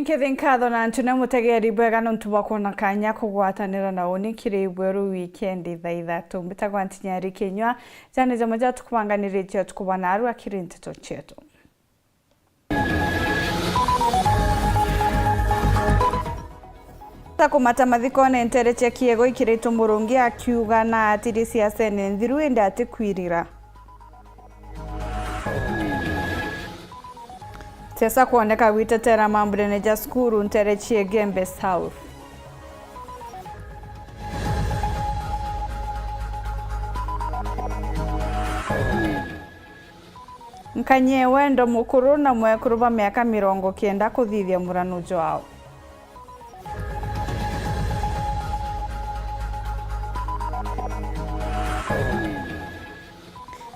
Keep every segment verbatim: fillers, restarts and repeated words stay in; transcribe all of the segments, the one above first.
Nkethi nkatho na ntune mutegeri bwega nontu bwa kwona kanya kugwatanira na uni kiri bweru wikendi thaa ithatu. Mbitagwa Ntinyari Kinyua, jane jamwe ja tukubanganiritie utuku bwa narua kiri nteto cietu. Ta kumata mathikone ntere cia Kiego ikiritwe Murungi akiuga na atiri siasene nthiru indi atikwirira. Siasa kwoneka gwitetera mamburene ja cukuru ntere cia Igembe South. Nkanyie wendo mukuru na mwekuru ba miaka mirongo kenda kuthithia murano jwao.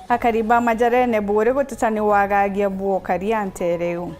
Akari ba Majarene buri guteta ni wagagia bwokari a ntere iu.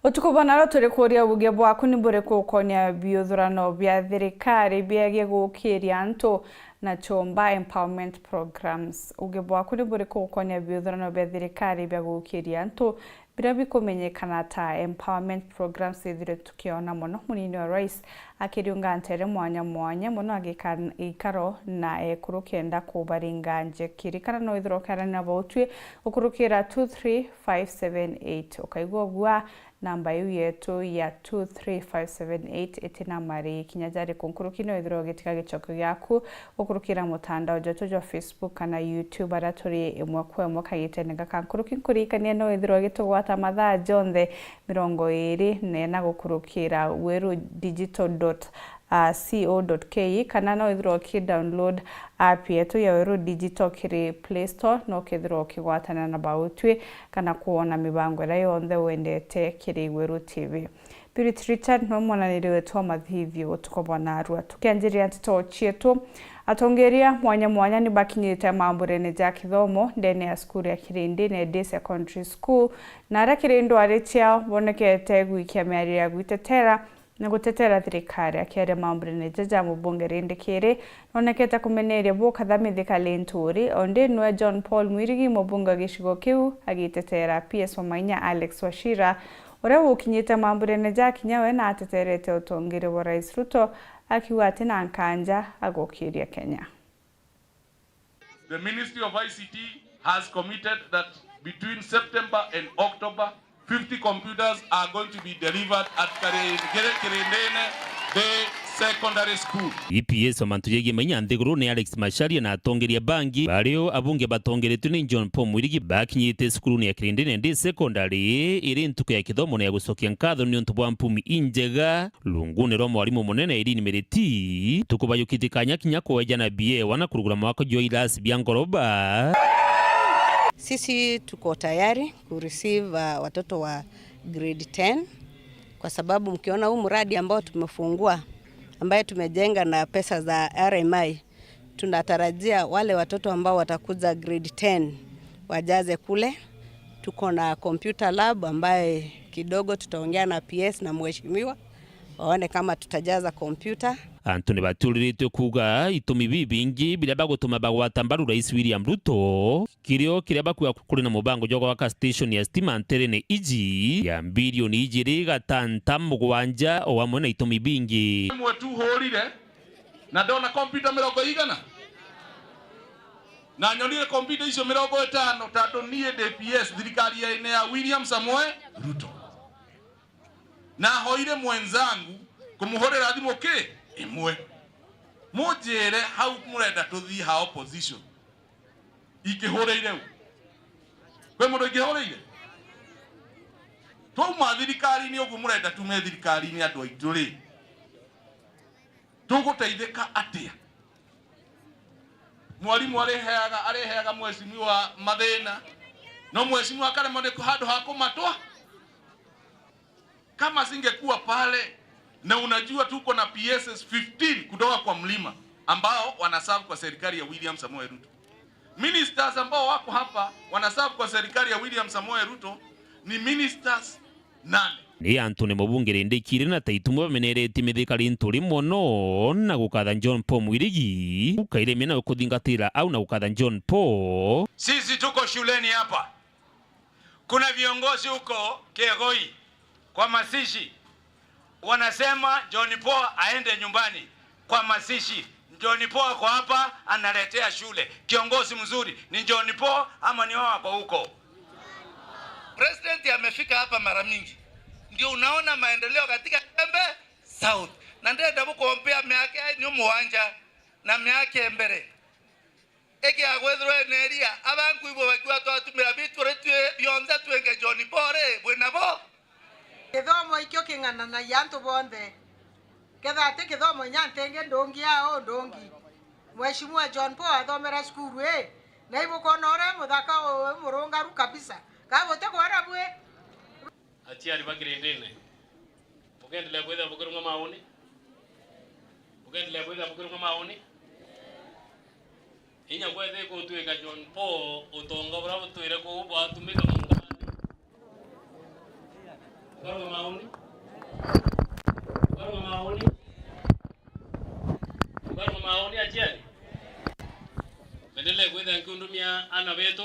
Utuku bwa naro turi kuuria uge bwaku ni buriku ukonia biuthurano bia thirikari biegie gukiria antu na chomba empowerment programs. Uge bwaku ni buriku ukonia biuthurano bia thirikari bia gukiria antu biria bikumenyekana ta empowerment programs ithire tukiona mono munini wa rais akiriunga ntere mwanya mwanya mono agika ikaro na ekuru kenda kubaringa njekiri kana no ithire ukiarania na bautwi ukurukira two three five seven eight. Ukaigua bua namba iu yetu ya two three five seven eight itina mari kinya jari kunkuruki no ithire ugitiga gicokio giaku ukurukira mutandao jwetu jwa Facebook kana YouTube, aria turi imwe kwa imwe kagitene gaka. Nkuruki nkuririkania no withirwe ugitugwata mathaa jonthe mirongo iri na ina gukurukira weru digital dot co dot ke, kana no withirwe uki download app yetu ya Weru Digital kiri Play Store, no ukithirwa ukigwatana na bautwi kana kuona mibango iria yonthe wendete kiri Weru T V. Spirit Richard niwe mwananiri wetu wa mathithio utuku bwa narua. Tukianjiria nteto cietu, atongeria mwanya mwanya ni bakinyite mamburene ja kithomo ndene ya cukuru ya Kirindi na Day Secondary School, na aria kiri ndwari ciao bonekete gwikia miario ya gwitetera na gutetera thirikari. Akiaria mamburene ja ja mubunge rindi kiri, nonekete kumeneria bukatha Mithika Linturi, o ndi nwe John Paul Mwirigi, mubunge wa gicigo kiu, agitetera P S Wamainya Alex Wachira, uria ukinyite mamburene ja kinya we na ateterete utongeri bwa Rais Ruto, akiuga ati na nkanja agukiria Kenya. The Ministry of I C T has committed that between September and October, fifty computers are going to be delivered at Kare-, Kere-, Kirindene Day Secondary School. E P S wa mantu jegie mainya nthiguru ni Alex Macharia na atongeria bangi, bario abunge batongeretwe ni John Paul Mwirigi bakinyite cukurune ya Kirindene Day Secondary iri ntuku ya kithomo na ya gucokia nkatho ni untu bwa mpumi injega. Rungune rwa mwarimu munene Irene Miriti, tukubayukitie kanya kinya kweja na biewa na kurugura mwako jwa irasi bia ngoroba. Sisi tuko tayari ku receive, uh, watoto wa grade ten, kwa sababu mkiona huu mradi ambao tumefungua, ambaye tumejenga na pesa za R M I, tunatarajia wale watoto ambao watakuja grade ten wajaze kule. Tuko na computer lab ambaye kidogo tutaongea na P S na mheshimiwa, waone kama tutajaza computer. Antu ni batiuriritwe kuuga itumi bibingi biria bagutuma bagwata mbaru Rais William Ruto, kirio kiria bakuuga kuri na mubango jwa gwaka station ya stima nterene iji ya mbirioni ijiri gatanta mugwanja, o amwe na itumi bingi. Mwe tu hurire, na ndona kompyuta mirongo igana? Na nyonire kompyuta icio mirongo itano, tondu nie ndi P S thirikari-ini ya William Samoei Ruto. Na hoire mwenzangu kumuhurira thimu ki imwe. Munjire hau murenda tuthii ha opposition. Ikihurire u? Kwi mundu ikihurire? Twauma thirikari-ini uguo murenda tume thirikari-ini andu aitu ri? Tuguteithika atia? Mwarimu areheaga, areheaga mheshimiwa mathina, no mheshimiwa akaremwa ni handu ha kumatwa. Kama singekuwa pale, na unajua tuko na P Ss fifteen kutoka kwa mlima ambao wanaserve kwa serikali ya William Samoei Ruto. Ministers ambao wako hapa wanaserve kwa serikali ya William Samoei Ruto ni ministers nane. Ni antu ni mubunge Rindikiri na Taitumwe bameneretie Mithika Linturi mono na gukatha John Paul Mwirigi ukairemia na kuthingatira au na gukatha John Paul. Sisi tuko shuleni hapa. Kuna viongozi huko Kiegoi kwa mazishi wanasema John Paul aende nyumbani kwa mazishi. John Paul ako hapa analetea shule. Kiongozi mzuri ni John Paul ama ni wao wako huko? President amefika hapa mara mingi. Ndio unaona maendeleo katika Igembe South. Na ndenda bukompea miaka ni muwanja na miaka mbere. Ikiagwithirwe ni iria, abankui bo bakiuga twatumira bitu ri twi bionthe twinge John Paul ri, bwi nabo? Kithomo ikio king'ananagia antu bonthe. Ketha ati kithomo inya ntingi ndungi ao ndungi. Mheshimiwa John Paul athomera cukuru ii, na ibukona uria muthaka uu murungaru kabisa. Ka guti kwara bwi? Aciari ba kirindine, bukendelea kwithira bukirunga mauni? Bukendelea kwithira bukirunga mauni? Inya kwethira ikutwika John Paul, utonga buria butwire kuu bwatumika muntari. Bukarunga mauni? Bukarunga mauni? Bukarunga mauni aciari? Mwendelee kwithira nkiundumia ana betu.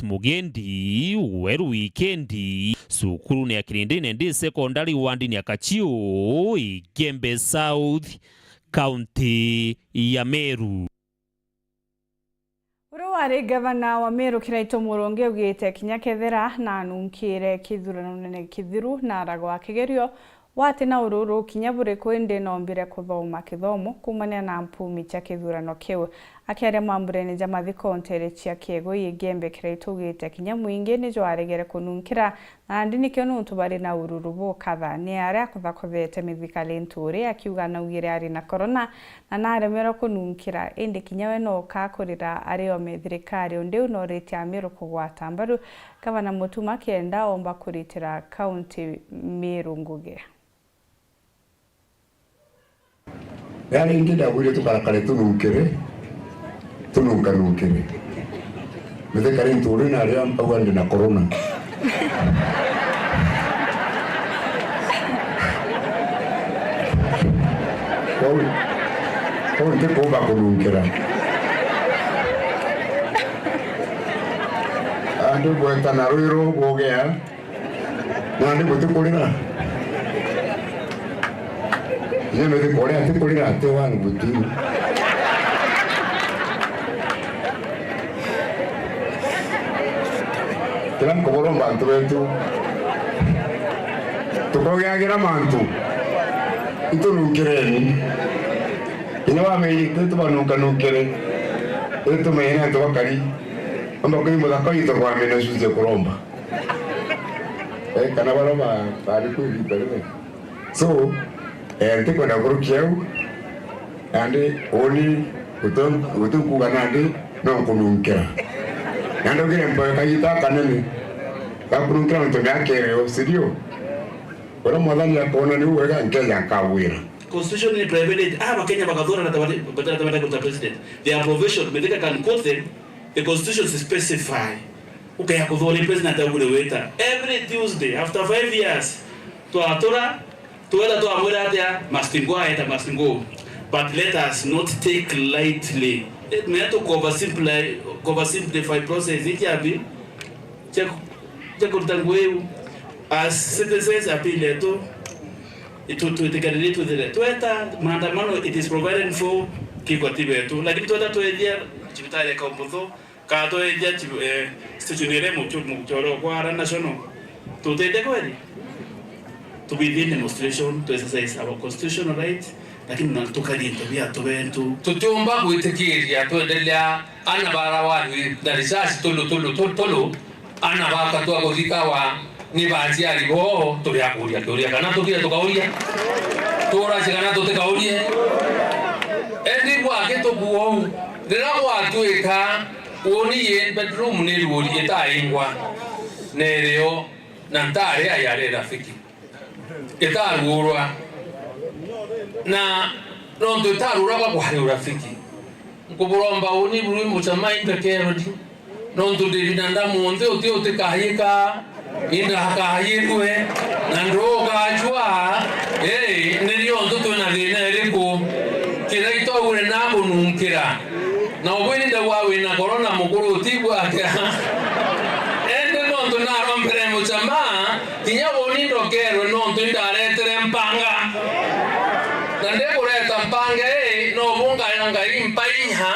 Mugendi, Weru Wikendi, cukurune ya Kirindine ndi sekondari wandini ya Kachiu, Igembe South, kaunti ya Meru. Uria wari ngavana wa Meru Kiraitu Murungi augite kinya kethira nanunkire kithurano nene kithiru na aragwa kigerio, wati na ururu kinya buriku, indi noombire kuthoma kithomo kuumania na mpumi cia kithurano kiu. Akiaria mamburene ja mathiko nteere cia Kiegoi, Igembe Kiraitu augite kinya mwingi ni jwaregere kununkira, nandi nikio nuntu bari na ururu bukatha. Ni aria akuthakuthete Mithika Linturi akiuga naugire ari na korona na naremerwe kununkira, indi kinya we nooka kurira ari ome thirikari. Undi u nooritie Amiru kugwata mbaru Gavana Mutuma kenda omba kuritira kaunti Miru ngugi. Riria ringi ndabwire tukarakare tununkire, tununkanunkire. Mithika Linturi na aria auga ndi na korona. Kwou, kwou ntikumba kununkira. Andu gwetana rwiru bugea. Nandi butikurira. Inya mithiko uria atikurira ati wa nguti. Kira nkuburomba antu betu, tukaugiagira mantu, itununkireni. Kinya bameirite tubanunkanukire, itumeire antu bakari, amba kwi muthaka witagwa Amina Cuce kuromba. Eh, kana bara ba-, bari kwigita riu. So, eh, ntikwenda kurukia au, nandi uni guti-, guti kuuga nandi no nkununkira. Na ndaugire mpoe kagita kanene ga kununkira nontu miaka iri o, si ndio? Uria Mwathani akoona ni wega, nkeja nkabwira. Constitution ni private. Ah, Bakenya bagathurana ta bari-, batara ta bari kuruta president. There are provision, Mithika can quote them. The constitution specify. Ukaya kuthura president augire wita. Every Tuesday, after five years, twatura, tweta twamwira atia, must go, aeta must go. But let us not take lightly. Eh, me to oversimplify, oversimplify process ikiambi. Check, check kuruta ngugi iu. As citizens, appeal yetu, itu-, twitikanire twithire. Tweta maandamano, it is provided for, kigoti betu. Lakini tweta twethia cibitari ya Kaumbuthu, kana twethia cibi-, eh, station iri mucu-, mucoro kwa ara national. Tutete kweri? To be in demonstration, to exercise our constitutional right, lakini na tukarie into bia tubentu. Tutiumba gwitikiria twendelea ana bara wani na risasi tulu, tulu, tulu, tulu, ana baka twa kuthikawa ni baciari boo, turi a kuuria kiuria kana tuthire tukauria? Turaci kana tutikaurie? Endi bwaki tukuo uu, riria gwatuika uni ye bedroom ni ruuri itaingwa, nerio na ntari ayari rafiki. Itaruurwa. Na nontu itaruuragwa kwari urafiki. Nkuburomba uni buru mucamai mbekerodi. Nontu ndi binadamu onthe uti utikayika, indakayirwe, na nduu Ajua, ii, ni riontu twina thina iriku? Kiria itwaugire na kununkira. Na ubwini ndauga wina korona mukuru utibwake. Indi nontu narombere muchama, kinya uuni ndokerwe nontu indaretere mpanga. Na ndikureta mpanga ii, no bungaya Ngai mpainya,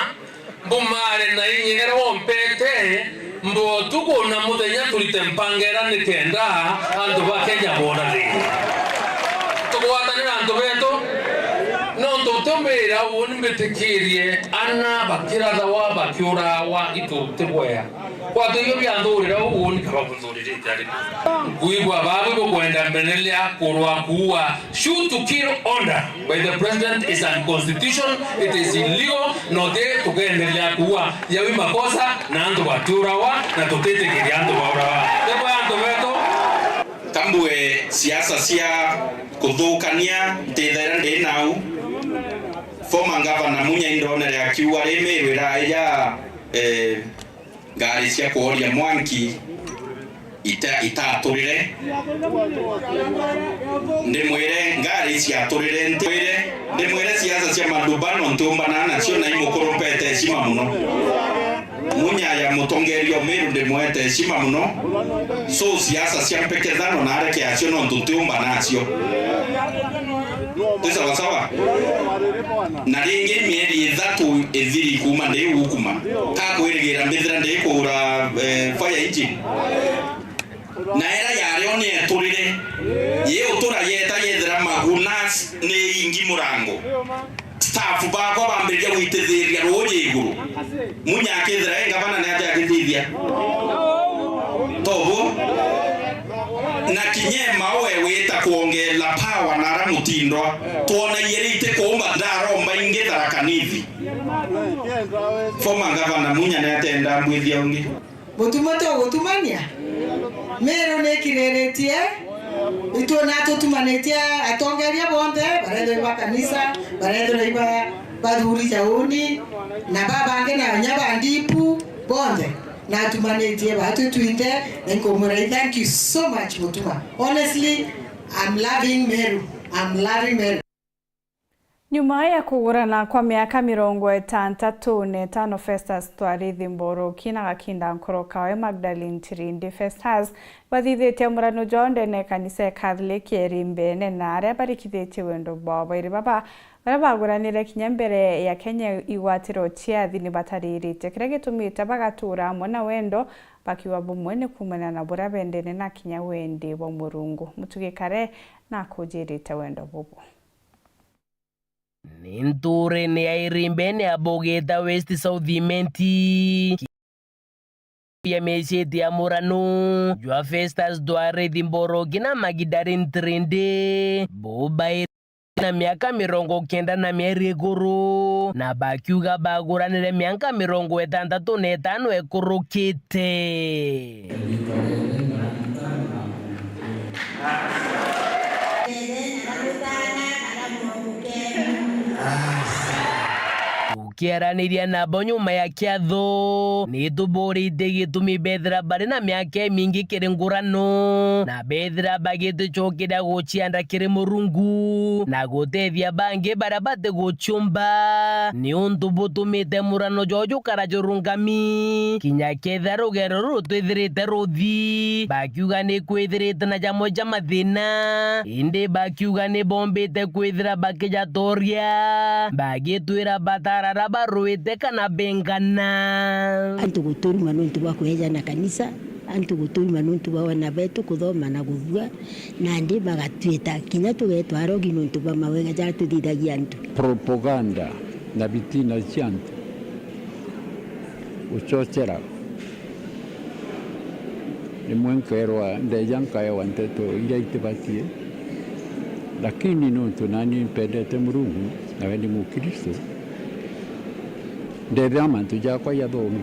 mbumare na inya iria wompete, mbo utuku na muthenya turite mpanga iria nikenda antu ba Kenya boona thina. Tugwatanire antu betu, nontu utiumbira uuni mbitikirie ana bakirathawa bakiurawa itu tibwea. Kwatwigua bianthurira uu uuni kaba bunthuririte ari. Nkwigua babu bukwenda mbere ria kurwa kuua. Shoot to kill order by the president is unconstitutional, it is illegal, na uti tukendelea kuua. Yawi makosa na antu batiurawa na tutitikiria antu baurawa. Tebo ya antu betu. Kambue siasa cia kuthukania ntithaira ndi nau. Former governor Munya indonere akiuga ri Meru iraeja, eh, ngari cia kworia mwanki ita-, itaturire. Ndimwire ngari iciaturire, ntwire, ndimwire siasa cia mandubano ntiumbana nacio na imukurumpete heshima muno. Munya ya mutongeria o Meru ndimwete heshima muno. So siasa cia mpekethano na areke acio nontu ntiumbana nacio. Ti sawa sawa? Na ringi mieri ithatu ithiri kuuma ndi gukuma, kakwirigira mbithira ndi kugura, eh, fire engine. Na era yario ni eturire. Yi utura yeta yethira Magunas ni ingi murango. Staff bakwa bambiriria gwitithiria ruuji iguru. Munya akithira e ngavana ni atia agithithia? Tobo. Na kinya Emma we wita kwongela power na ara mutindwa, twonaie ri iti kuumba ndaromba ingi Tharaka Nithi. Former governor Munya ni atenda mbwithia ungi. Mutumo tugutumania? Meru ni ikiriritie, itu na tutumanitie atongeria bonthe, barethirwa iba kanisa, barethirwa iba bathuri ja uni, na babangi na nya ba ndipu bonthe. Natumanitie batwi twinthe, na inkumwira, thank you so much Mutuma. Honestly, I'm loving Meru. I'm loving Meru. Nyuma ya kugurana kwa miaka mirongo itantatu na itano, Festus Twarithi Mboroki na Gakinda Nkorokawe Magdalene Tirindi Festus bathithitie murano jwao ndene ya kanisa ya Catholic ya Irimbene, na aria barikithitie wendo bwao bairi baba baria baguranire kinya mbere ya Kenya igwatiro ciathi ni bataririte kiria gitumite bagatura amwe na wendo, bakiuga bumwe ni kuumania na buria bendene na kinya wendi bwa Murungu. Mutugi Kare na akujirite wendo bubu. Ni nturene ya Irimbene ya Bogeta West South Imenti. Ya meciete ya murano jwa Festus Dwarethi Mborogi na Magdalene Trende, bo bairi na miaka mirongo kenda na mieri iguru, na bakiuga baguranire miaka mirongo itantatu na itano ikurukite. Tukiaraniria nabo nyuma ya kiatho, nituburitie gitumi bethira bari na miaka imingi kiri ngurano, na bethira bagitucokeria gucianda kiri Murungu, na gutethia bangi baria batiguciumba, niuntu butumite murano jwao jukara jurungami, kinya kethira rugendo ruru twithirite ruthi. Bakiuga ni kwithirite na jamwe ja mathina, indi bakiuga ni bombite kwithira bakijatoria, bagitwira batarara barwite kana bengana. Antu guturuma nontu bwa kwejana kanisa, antu guturuma nontu bwa wana betu kuthoma na guthua, nandi bagatwita kinya tugetwa arogi nontu bwa mawega jaria tuthithagia antu. Propaganda na bitina cia antu guchochera. Rimwe nkeerwa, ndeeja nkaewa nteto iria itibatie, lakini nontu nani mpendete Murungu, nawe ni Mukristo, ndeethira mantu jakwa jathongi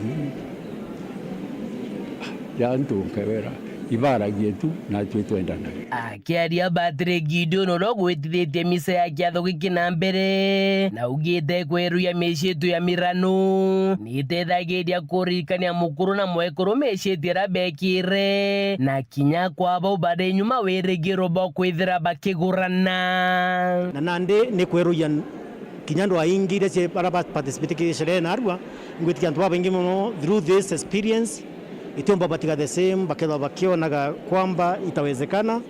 ja antu nkewera, ibaragie tu, natwi twendanage. Akiaria Patrick Gideon uria ugwitithitie misa ya kiatho giki na mbere, na augite kweruya micitu ya mirano ni itethagiria kuririkania mukuru na mwekuru micitu iria bekire, na kinya kwa bau bari nyuma wirigiro bwa kwithira bakigurana. Na nandi ni kweruya kinya andu aingi iria cie-, baria ba participate ki sherehe narua, ngwitikia antu babaingi mono through this experience, itiumba batiga the same, bakethwa bakionaga kwamba itawezekana,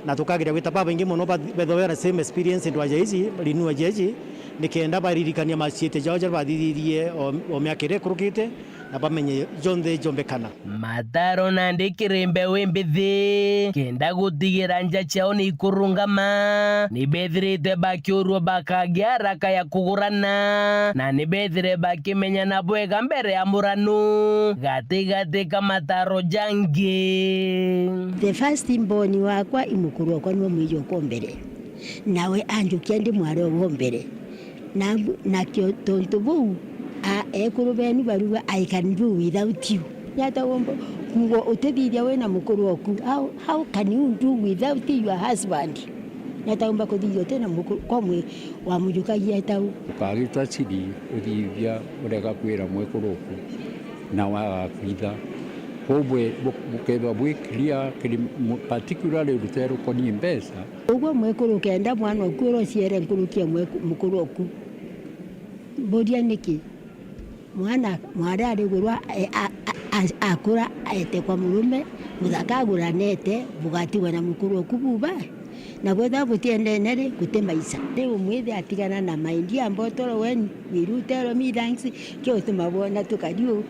na tukageria gwita babaingi mono ba-, bethwe na same experience into aja iji, rinua aja iji, nikenda baririkania maciete jao jaria bathithirie o, o miaka iria ikurukite, na bamenye jonthe jombekana. Mataro nandi kiri mbeu imbithi, kenda gutigira nja ciao ni ikurungama, ni bethirite bakiurua bakagia haraka ya kugurana, na ni bethire bakimenyana bwega mbere ya muranu gatigati ka mataro jangi. The first born wakwa i mukuru okwa niwe mwiji okwa o mbere, nawe anjukia ndi mwari okwa o mbere. Na, nakio tontu buu, a, ekuru benu baruga, "I can do without you." Niata womba kuuga utithithia wina mukuru oku? How, how can you do without your husband? Niata womba kuthithia utina mukuru kwa mwi wa mujukagia etau? Ukagita ciri uthithia urega kwira mwekuru oku, na wagakwitha. Kou bwe-, bu-, bukethwa bwi clear kiri mu-, particularly rute rukoni mbeca. Uguo mwekuru ukenda mwana oku uria uciere nkuruki e mweku-, mukuru oku. Mburia niki? Mwana, mwari arigurwa, e, a, a, a, akura, aete kwa murume, muthaka aguranete, bugatigwa na mukuru oku buba. Na bwethwa butiendene ri, guti maisa. Riu mwithe atigana na maindi ambotoro weni, we do tell me thanks, kio utuma bwona tukari uu.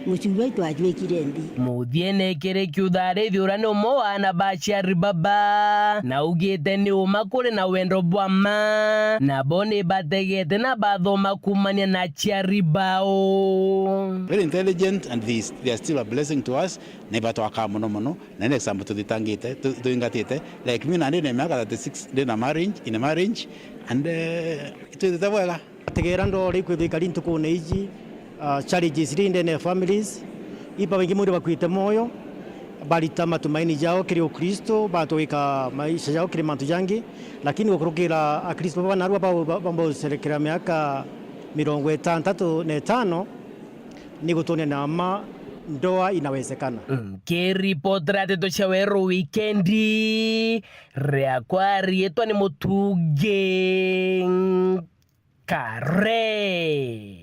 Mucuru waitu ajwikire nthi. Muthiene kiri kiutharithi uria ni umwe wa aana ba aciari baba, na augite ni uma kuri na wendo bwa mma, nabo ni bategete na bathoma kuumania na aciari bao. Very intelligent and they, they are still a blessing to us. Na ibatwakaa mono mono, na ni example tuthitangite, tu-, twingatite. Like me nandi ni miaka thirty-six, ndi na marriage, in a marriage, and, eh, itwithite bwega. Tegera ndore ikwithikari ntukune iji, ah, challenges iria indene ya families, iba baingi mwiri bakwite moyo, barita matumaini jao kiri Ukristo, batwika maisha jao kiri mantu jangi, lakini gukurukira Akristo baba narua ba-, ba-, bambocerekera miaka mirongo itantatu na itano, ni gutuonia na mma ndoa inawezekana. Nkiripotera nteto cia Weru Wikendi, riakwa riitwa ni Mutungi Kare.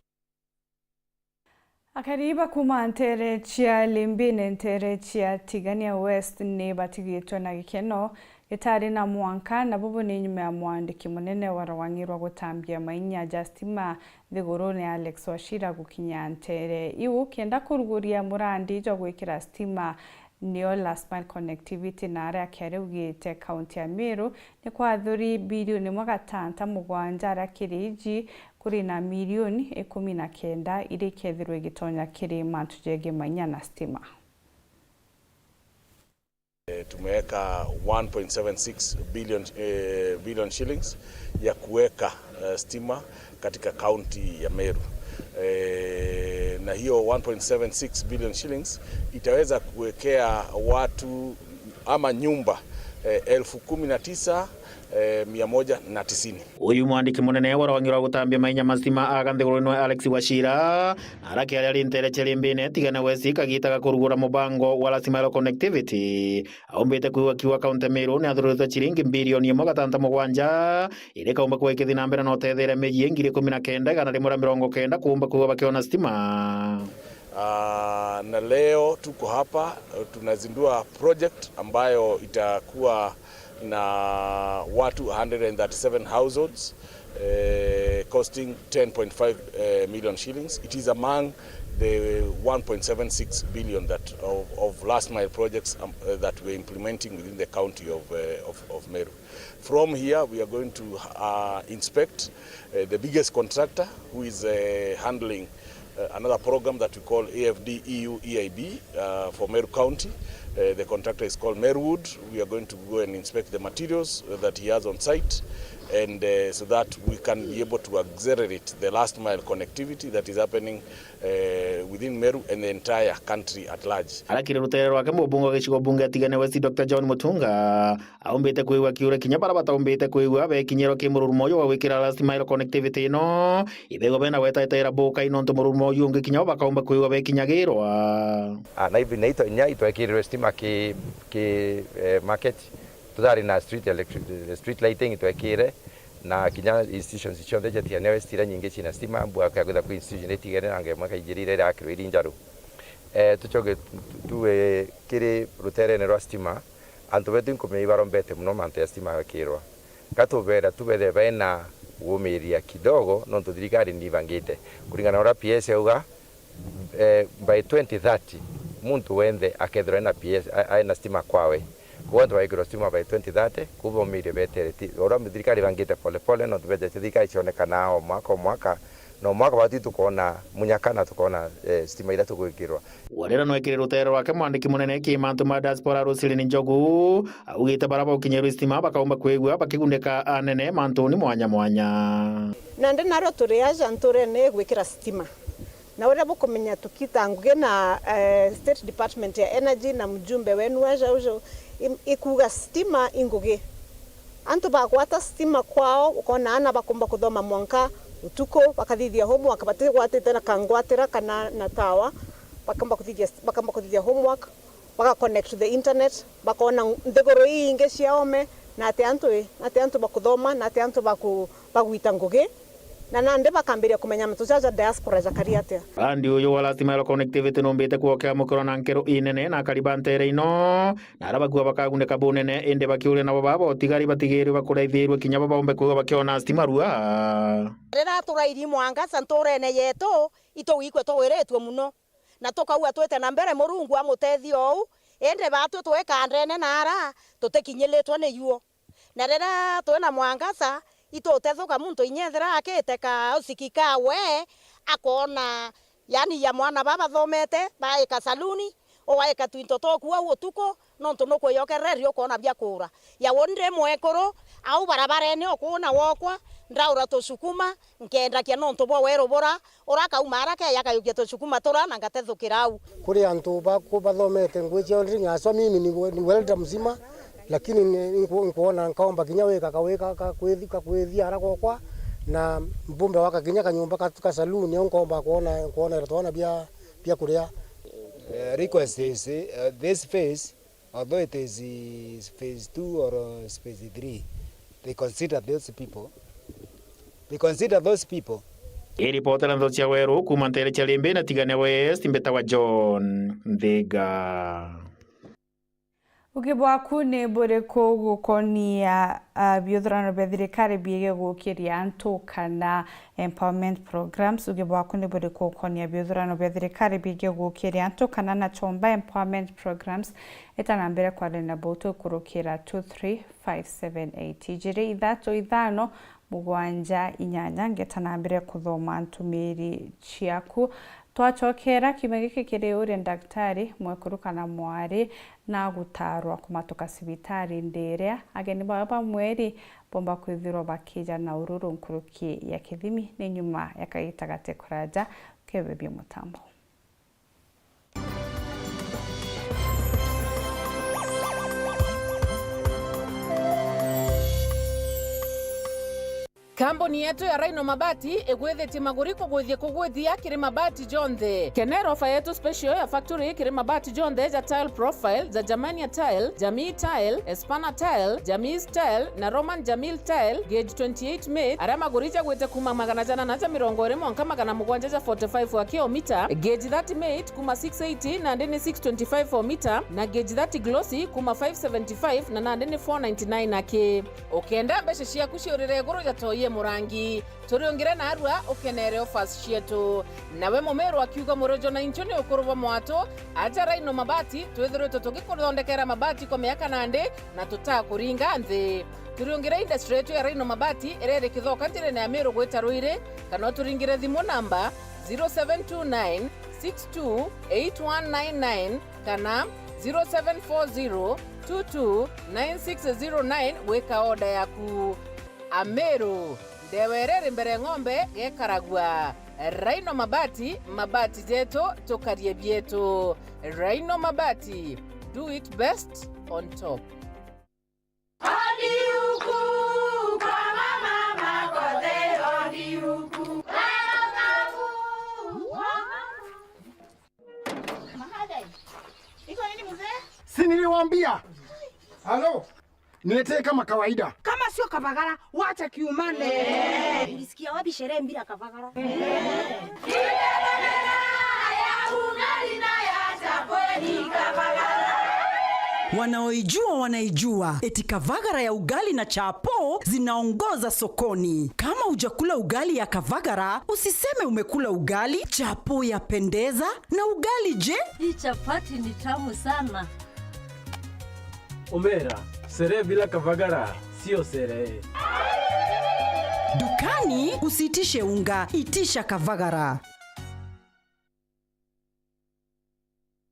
Akari ba kuuma nteere cia Limbine, nteere cia Tigania West, ni batigitwe na gikeno gitari na mwanka, na bubu ni nyuma ya mwandiki munene wa rwang'i rwa gutambia mainya ja stima nthigurune Alex Wachira gukinya nteere iu, kenda kuruguria murandi jwa gwikira stima nio Last Mile Connectivity, na aria akiari augite kaunti ya Meru ni kwathuri bilioni imwe gatanta mugwanja aria kiri iji kuri na milioni ikumi na kenda iria ikethirwa igitonya kiri mantu jegii mainya na stima. Eh, tumeweka one point seven six billion, eh, billion shillings ya kuweka, eh, stima katika kaunti ya Meru. Eh, na hiyo one point seven six billion shillings itaweza kuwekea watu ama nyumba, eh, elfu kumi na tisa, eh, mia moja na tisini. Uyu mwandiki munene wa rwang'i rwa gutambia mainya ma stima aga nthigurune Alex Wachira, na arakiaria ari nteere cia Limbine, Tigania West, kagita ga kurugura mubango wa Last Mile Connectivity, aumbite kwigua kiuga kaunti ya Meru ni athururitwe ciringi bilioni imwe gatanta mugwanja, iri kaumba kwithirwa ikithi na mbere na utetheria miji ngiri ikumi na kenda igana rimwe ria mirongo kenda kuumba kwigua bakiona stima. Ah, na leo tuko hapa, eh, tunazindua project ambayo itakuwa na watu one hundred and thirty-seven households, eh, costing ten point five, eh, million shillings. It is among the one point seven six billion that of, of last mile projects, um, eh, that we're implementing within the county of, eh, of, of Meru. From here, we are going to, uh, inspect, uh, the biggest contractor who is, uh, handling, uh, another program that we call A F D E U E I B, uh, for Meru County. Uh, the contractor is called Meruwood. We are going to go and inspect the materials that he has on site. and, uh, so that we can be able to accelerate the last mile connectivity that is happening, uh, within Meru and the entire country at large. Arakire rutere rwake mubunge wa gicigo bunge ya Tigania West, Doctor John Mutunga, aumbite kwigua kiure kinya bara bataumbite kwigua bekinyirwa ki mururumo uyu wa gwikira last mile connectivity ino. Ithego bena gweta etera bukai nontu mururumo uyu ungi kinya bo bakaumba kwigua bekinyagirwa. Ah, na ibi, na itwe, nya itwekirirwe stima ki, ki, eh, market. Tutari na street electric, street lighting itwekire, na kinya institutions cionthe cia Tigania West iria nyingi cina stima, bwa kwitha kwi institution itigere na ngemwe kaijirire irakirwe iri njaru. Eh, tucoke tu-, tuwe kiri ruterene rwa stima, antu betu inkumia ibarombete muno mantu ya stima gwikirwa. Gatubera tu bethe bena gumiria kidogo, nontu thirikari nibangite. Kuringana na uria P S auga, eh, by twenty thirty, muntu wenthe akethirwa ena P S, a-, aena stima kwawe. Kwou antu bagikirwa stima by twenty thirty, kwou baumirie betere. Ti, uria thirikari ibangite pole pole, nontu beja cia thirikari cionekana o mwaka o mwaka, na o mwaka batu tukoona munyaka na tukoona, eh, stima iria tugwikirwa. Warera nwekire rutere rwake mwandiki munene ki mantu ma diaspora Roselyn Njogu, augite bara baukinyirwe stima bakaumba kwigua bakigundika anene mantuni mwanya mwanya. Nandi nario turi aja nturene gwikira stima. Na uria bukumenya tukita ngugi na, eh, State Department ya Energy na mjumbe wenu aja uju, im-, ikuuga stima i ngugi. Antu bagwata stima kwao, ukona ana bakumba kuthoma mwanka utuku, bakathithia homework batigwatite na kangwatira kana na tawa, bakamba kuthithia, bakamba kuthithia homework, baga connect to the internet, bakona nthiguru iingi cia ome, na ati antu i, na ati antu bakuthoma, na ati antu baku-, bagwita ngugi. Na nandi bakambiria kumenya mantu jaja diaspora jakari atia. Bandi uyu wa last mile connectivity numbite kwokea mukiro na nkero inene na akari ba ntere ino, na aria bakua bakaguneka bunene, indi bakiuria nabo baba utigari batigirwe bakuraithirwe kinya bo baumbe kwigua bakiona stima rua. Riria turairi mwangaza nturene yetu, itugikwe tugwiritwe muno, na tukauga twite na mbere Murungu amutethie ou, indi batwi twikandene na ara tutikinyiritwe ni yuo. Na riria twina mwangaza, itutethuka muntu inya ethira akite kausiki kawe, akoona, yani, ya mwana ba bathomete, baika saluni, ugaika twinto twaku au utuku, nontu nukwiyokera ri ukoona bia kuura. Ya undi mwekuru, au barabarene ukuuna wokwa, ndaura tusukuma, nkendakia nontu bwa weru bura, urakauma ara keya akayukia tucukuma tura na ngatethukira au. Kuri antu baku bathomete ngui cia welding, haswa mimi ni, ni welder mzima, lakini ni, ni nku-, nkuona nkaomba kinya wika kawika ka kwithi-, ka kwithia ara gokwa, na mbumbe waka kinya kanyumba ka, ka saloon, au nkomba kuona, kuonera twana bia, bia kuria. Eh, request is, eh, this phase, although it is, is phase two or, uh, phase three, they consider those people. They consider those people. Iripotera ntho cia weru kuuma ntere cia Rimbi na Tigania West, mbetawa John Nthiga. Uge bwaku ni buriku gukonia, ah, biuthurano bia thirikari bigie gukiria antu kana empowerment programs? Uge bwaku ni buriku gukonia biuthurano bia thirikari bigie gukiria antu kana na chomba empowerment programs? Eta na mbere kwaria na botu kurukira two three five seven eight. Ijiri, ithatu, ithano, mugwanja, inyanya. Ngeta na mbere kuthoma ntumiri ciaku. Twacokera kiumia giki kiri uria ndaktari, mwekuru kana mwari, na gutarwa kumatuka cibitari ndi iria ageni bawe ba mweri bomba kwithirwa bakija na ururu nkuruki ya kithimi ni nyuma ya kagita gati kuraja kebebia mutambo. Kambuni yetu ya Rhino Mabati igwithitie maguri kugwithia kugwithia kiri mabati jonthe. Kenera ofa yetu special ya factory kiri mabati jonthe ja tile profile, ja Germania tile, Jamii tile, Espana tile, Jamii tile na Roman Jamil tile, gauge twenty-eight mate, aria maguri jagwite kuuma magana jana na ja mirongo iri mwanka magana mugwanja ja forty-five wa kilomita, gauge thirty mate kuuma six eighty nandi ni six twenty-five o mita, na gauge thirty glossy kuuma five seventy-five na nandi ni four ninety-nine aki. Ukenda mbeca ciaku ciurire iguru ja toi e murangi, turiungire narua ukenere offers cietu. Nawe mumiru akiuga murojo na inchu ni ukuru bwa mwatu, aja Rhino Mabati, twithiritwe tugikuthondekera mabati kwa miaka nandi na tutakuringa nthi. Turiungire industry yetu ya Rhino Mabati iria iri Kithoka njirene ya Miru gwita Ruiri, kana uturingire thimu namba zero seven two nine six two eight one nine nine kana zero seven four zero two two nine six zero nine gwika order yaku. Ameru, ndewa iria iri mbere ng'ombe gekaragua. Rhino Mabati, mabati jetu, tukarie bietu. Rhino Mabati, do it best on top. Odi huku kwa mama makothe, odi huku. Mahadai. Iko nini mzee? Si niliwaambia? Halo? Niletee kama kawaida. Kama sio Kavagara, wacha kiumane. Ulisikia wapi sherehe bila Kavagara? Wanaoijua wanaijua, eti Kavagara ya ugali na chapo zinaongoza sokoni. Kama hujakula ugali ya Kavagara, usiseme umekula ugali. Chapo yapendeza, na ugali je? Hii chapati ni tamu sana. Omera, sherehe bila Kavagara sio sherehe. Dukani usiitishe unga, itisha Kavagara.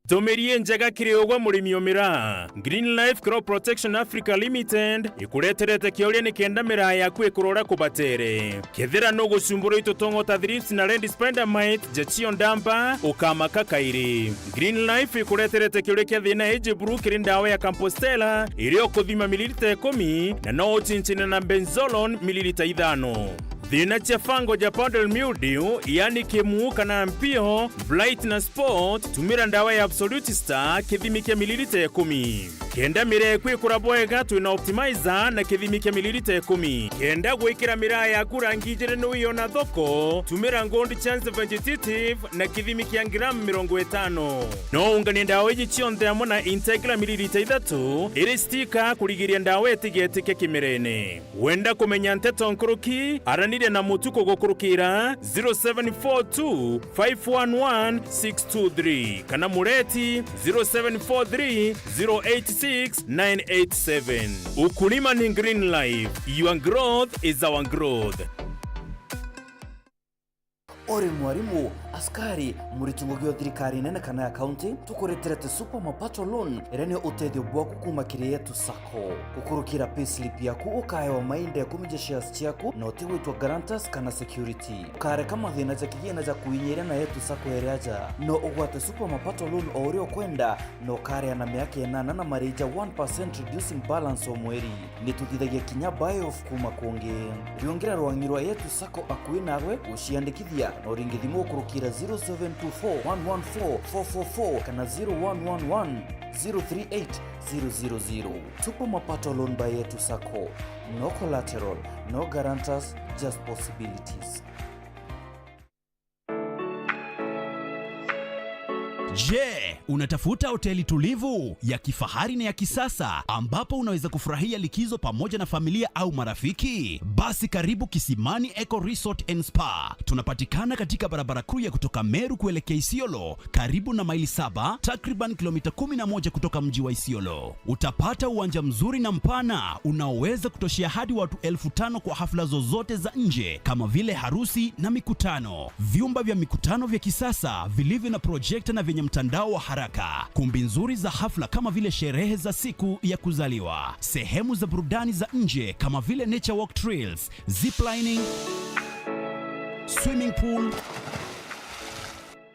Tumirie njega kiri ugwe murimi o miraa. Green Life Crop Protection Africa Limited ikureterete kiuria nikenda miraa yaku ikurora kubatere. Kethira nugucumbura itutongo ta thrips na red spider mite, ja cio ndamba, ukamaka kairi. Green Life ikureterete kiuria kia thina iji buru kiri ndawa ya Campostella, iria ukuthima mililita ikumi, na no ucinchine na benzolone mililita ithano. Thina cia fungal ja powdery mildew, yani kimuu kana mpio, blight na spot, tumira ndawa ya Absolute Star kithimi kia mililita ikumi. Kenda miraa yaku ikura bwega, twina optimizer na kithimi kia mililita ikumi. Kenda gwikira miraa yaku rangi ijiri ni wiona thoko, tumira Gold Chance Vegetative na kithimi kia gramu mirongo itano. No unganie ndawa iji cionthe amwe na Integra mililita ithatu iri stika kurigiria ndawa itigetike kimirene. Wenda kumenya nteto nkuruki, araniria na Mutuku gukurukira zero seven four two five one one six two three kana Mureti zero seven four three zero eight six nine eight seven. Ukulima ni Green Life, your growth is our growth. Uri mwarimu, askari, muriti ngugi o thirikari nene kana ya kaunti, tukureterete Super Mapato Loan, iria ni utethio bwaku kuuma kiri Yetu Sacco. Gukurukira payslip yaku ukaewa mainda ikumi ja shares ciaku na utigwitwa guarantors kana security. Ukareka mathina ja kigina ja kuinyiria na Yetu Sacco iri aja. No ugwate Super Mapato Loan o uria ukwenda na ukaria na miaka inana na mariji ja one percent reducing balance o mweri. Ni tuthithagia kinya buy off kuuma kungi. Riungira rwang'i rwa Yetu Sacco akui nawe, guciandikithia na uringi thimu gukurukira zero seven two four one one four four four four kana zero one one one zero three eight zero zero zero. Super Mapato Loan by Yetu Sacco. No collateral, no guarantors, just possibilities. Je, unatafuta hoteli tulivu, ya kifahari na ya kisasa ambapo unaweza kufurahia likizo pamoja na familia au marafiki? Basi karibu Kisimani Eco Resort and Spa. Tunapatikana katika barabara kuu ya kutoka Meru kuelekea Isiolo, karibu na Maili Saba, takriban kilomita kumi na moja kutoka mji wa Isiolo. Utapata uwanja mzuri na mpana unaoweza kutoshea hadi watu elfu tano kwa hafla zozote za nje kama vile harusi na mikutano. Vyumba vya mikutano vya kisasa vilivyo na projekta na vyenye mtandao wa haraka. Kumbi nzuri za hafla kama vile sherehe za siku ya kuzaliwa. Sehemu za burudani za nje kama vile nature walk trails, ziplining, swimming pool,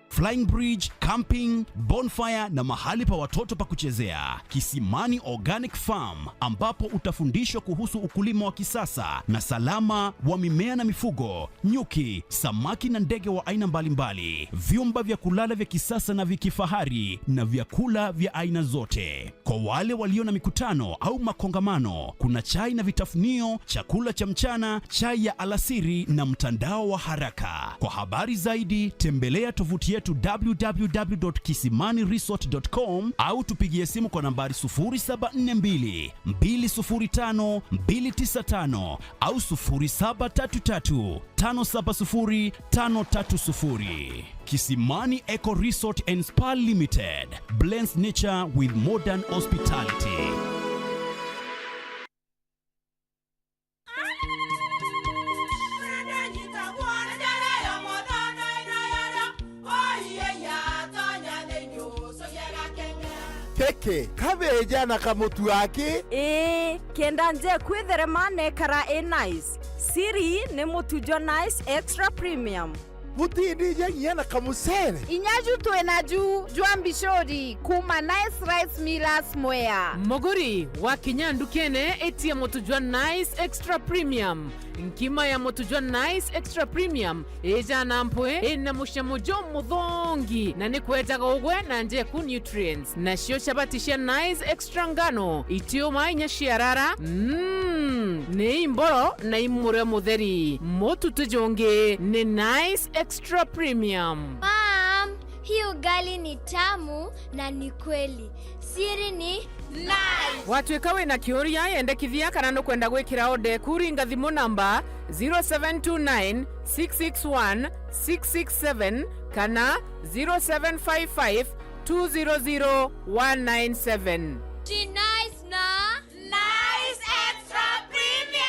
flying bridge, camping, bonfire na mahali pa watoto pa kuchezea. Kisimani Organic Farm, ambapo utafundishwa kuhusu ukulima wa kisasa na salama wa mimea na mifugo, nyuki, samaki na ndege wa aina mbalimbali, vyumba vya kulala vya kisasa na vya kifahari na vyakula vya aina zote. Kwa wale walio na mikutano au makongamano, kuna chai na vitafunio, chakula cha mchana, chai ya alasiri na mtandao wa haraka. Kwa habari zaidi, tembelea tovuti yetu w w w dot kisimani resort dot com au tupigie simu kwa nambari sufuri saba nne mbili, mbili sufuri tano, mbili tisa tano au sufuri saba tatu tatu, tano saba sufuri, tano tatu sufuri. Kisimani Eco Resort and Spa Limited blends nature with modern hospitality. Peke, kabeja na kamutu aki. Ii, kenda nje kwitherema nekara i nice. Siri ni mutu jwa Nice Extra Premium. Butindija nginya na kamucere. Inya ju twi na ju jwa mbicuri kuuma Nice Rice Millers Mwea. Muguri, wakinya ndukene, itia mutu jwa Nice Extra Premium. Nkima ya mutu jwa Nice Extra Premium ijana mpwi, ina mucamo jumuthongi, na ni kwejaga ugwe na njeku nutrients. Nacio chabati cia Nice Extra ngano, itiuma inya ciarara, mm, ni imboro na imurio mutheri. Mutu ti jungi ni Nice Extra Premium. Mom, hii ugali ni tamu na ni kweli. Siri ni Nice. Watwika wina kiuria, yendekithia kana nukwenda gwikira order eku, ringa thimu namba zero seven two nine, six six one, six six seven kana zero seven five five, two zero zero, one nine seven. Ti Nice na Nice Extra Premium.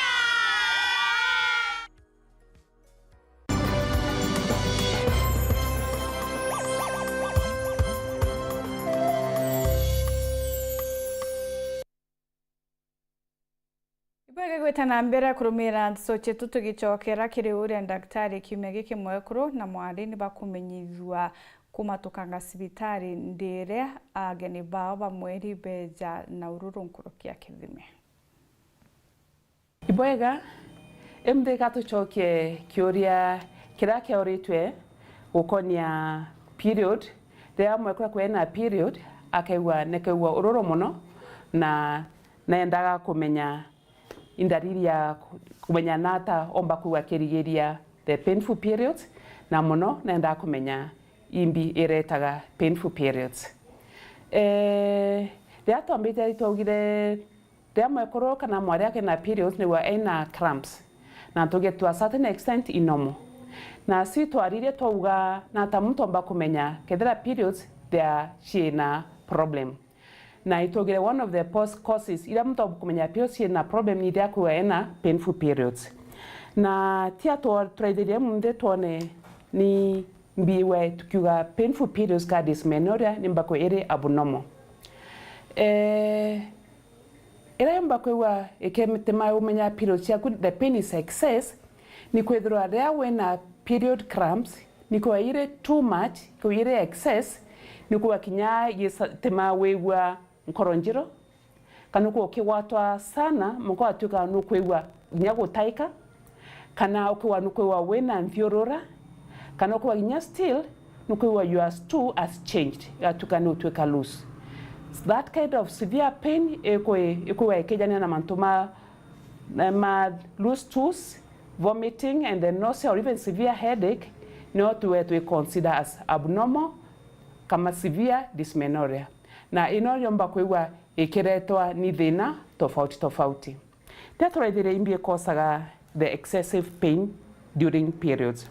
Ibwega gwita na mbere kurumira ndeto cietu, tugicokera kiri uria ndagitari kiumia giki mwekuru na mwari ni bakumenyithua kumatukanga cibitari ndi iria ageni bao ba mweri beja na ururu nkuruki ya kithimi. Ibwega, imthi ka tucokie kiuria kiria kiauritwe gukonia period. Riria mwekuru akwina period, akaigua, nikaigua ururu muno, na nendaga kumenya indariri ya ku-, kumenya nata omba kwigua akirigiria the painful periods, na muno nendaga kumenya imbi iretaga painful periods. Eh, riria twambite twaugire, riria mwekuru kana mwari akina periods, nigua ena cramps. Na tuge to a certain extent i normal. Na si twaririe twauga, nata muntu omba kumenya kethira periods there ciina problem. Na itugire one of the pos-, causes iria muntu omba kumenya periods ciina problem ni iria kwigua ena painful periods. Na tia twa-, turaithirie munthi twone ni mbiwe tukiuga painful periods ka dysmenorrhea ni mbako iri abnormal. Eh, iria yomba kwigua ikituma umenya periods ciaku, the pain is excess, ni kwithirwa riria wina period cramps, ni kwigua iri too much, kwigua iri excess, ni kwigua kinya gituma wigua nkoro njiru, kana ukwigua ukigwatwa sana, mwanka watuika nukwigua kinya gutaika, kana ukwigua nukwigua wina nthiurura, kana ukwigua kinya still nukwigua your stool has changed, igatuika ni utuika loose. That kind of severe pain ikwi-, ikwigua ikijania na mantu ma, ma loose stools, vomiting and then nausea or even severe headache, no tuwe twi consider as abnormal kana severe dysmenorrhea. Na ino yomba kwigua ikiretwa ni thina tofauti tofauti. Tia turaithiria imbi ikosaga the excessive pain during periods.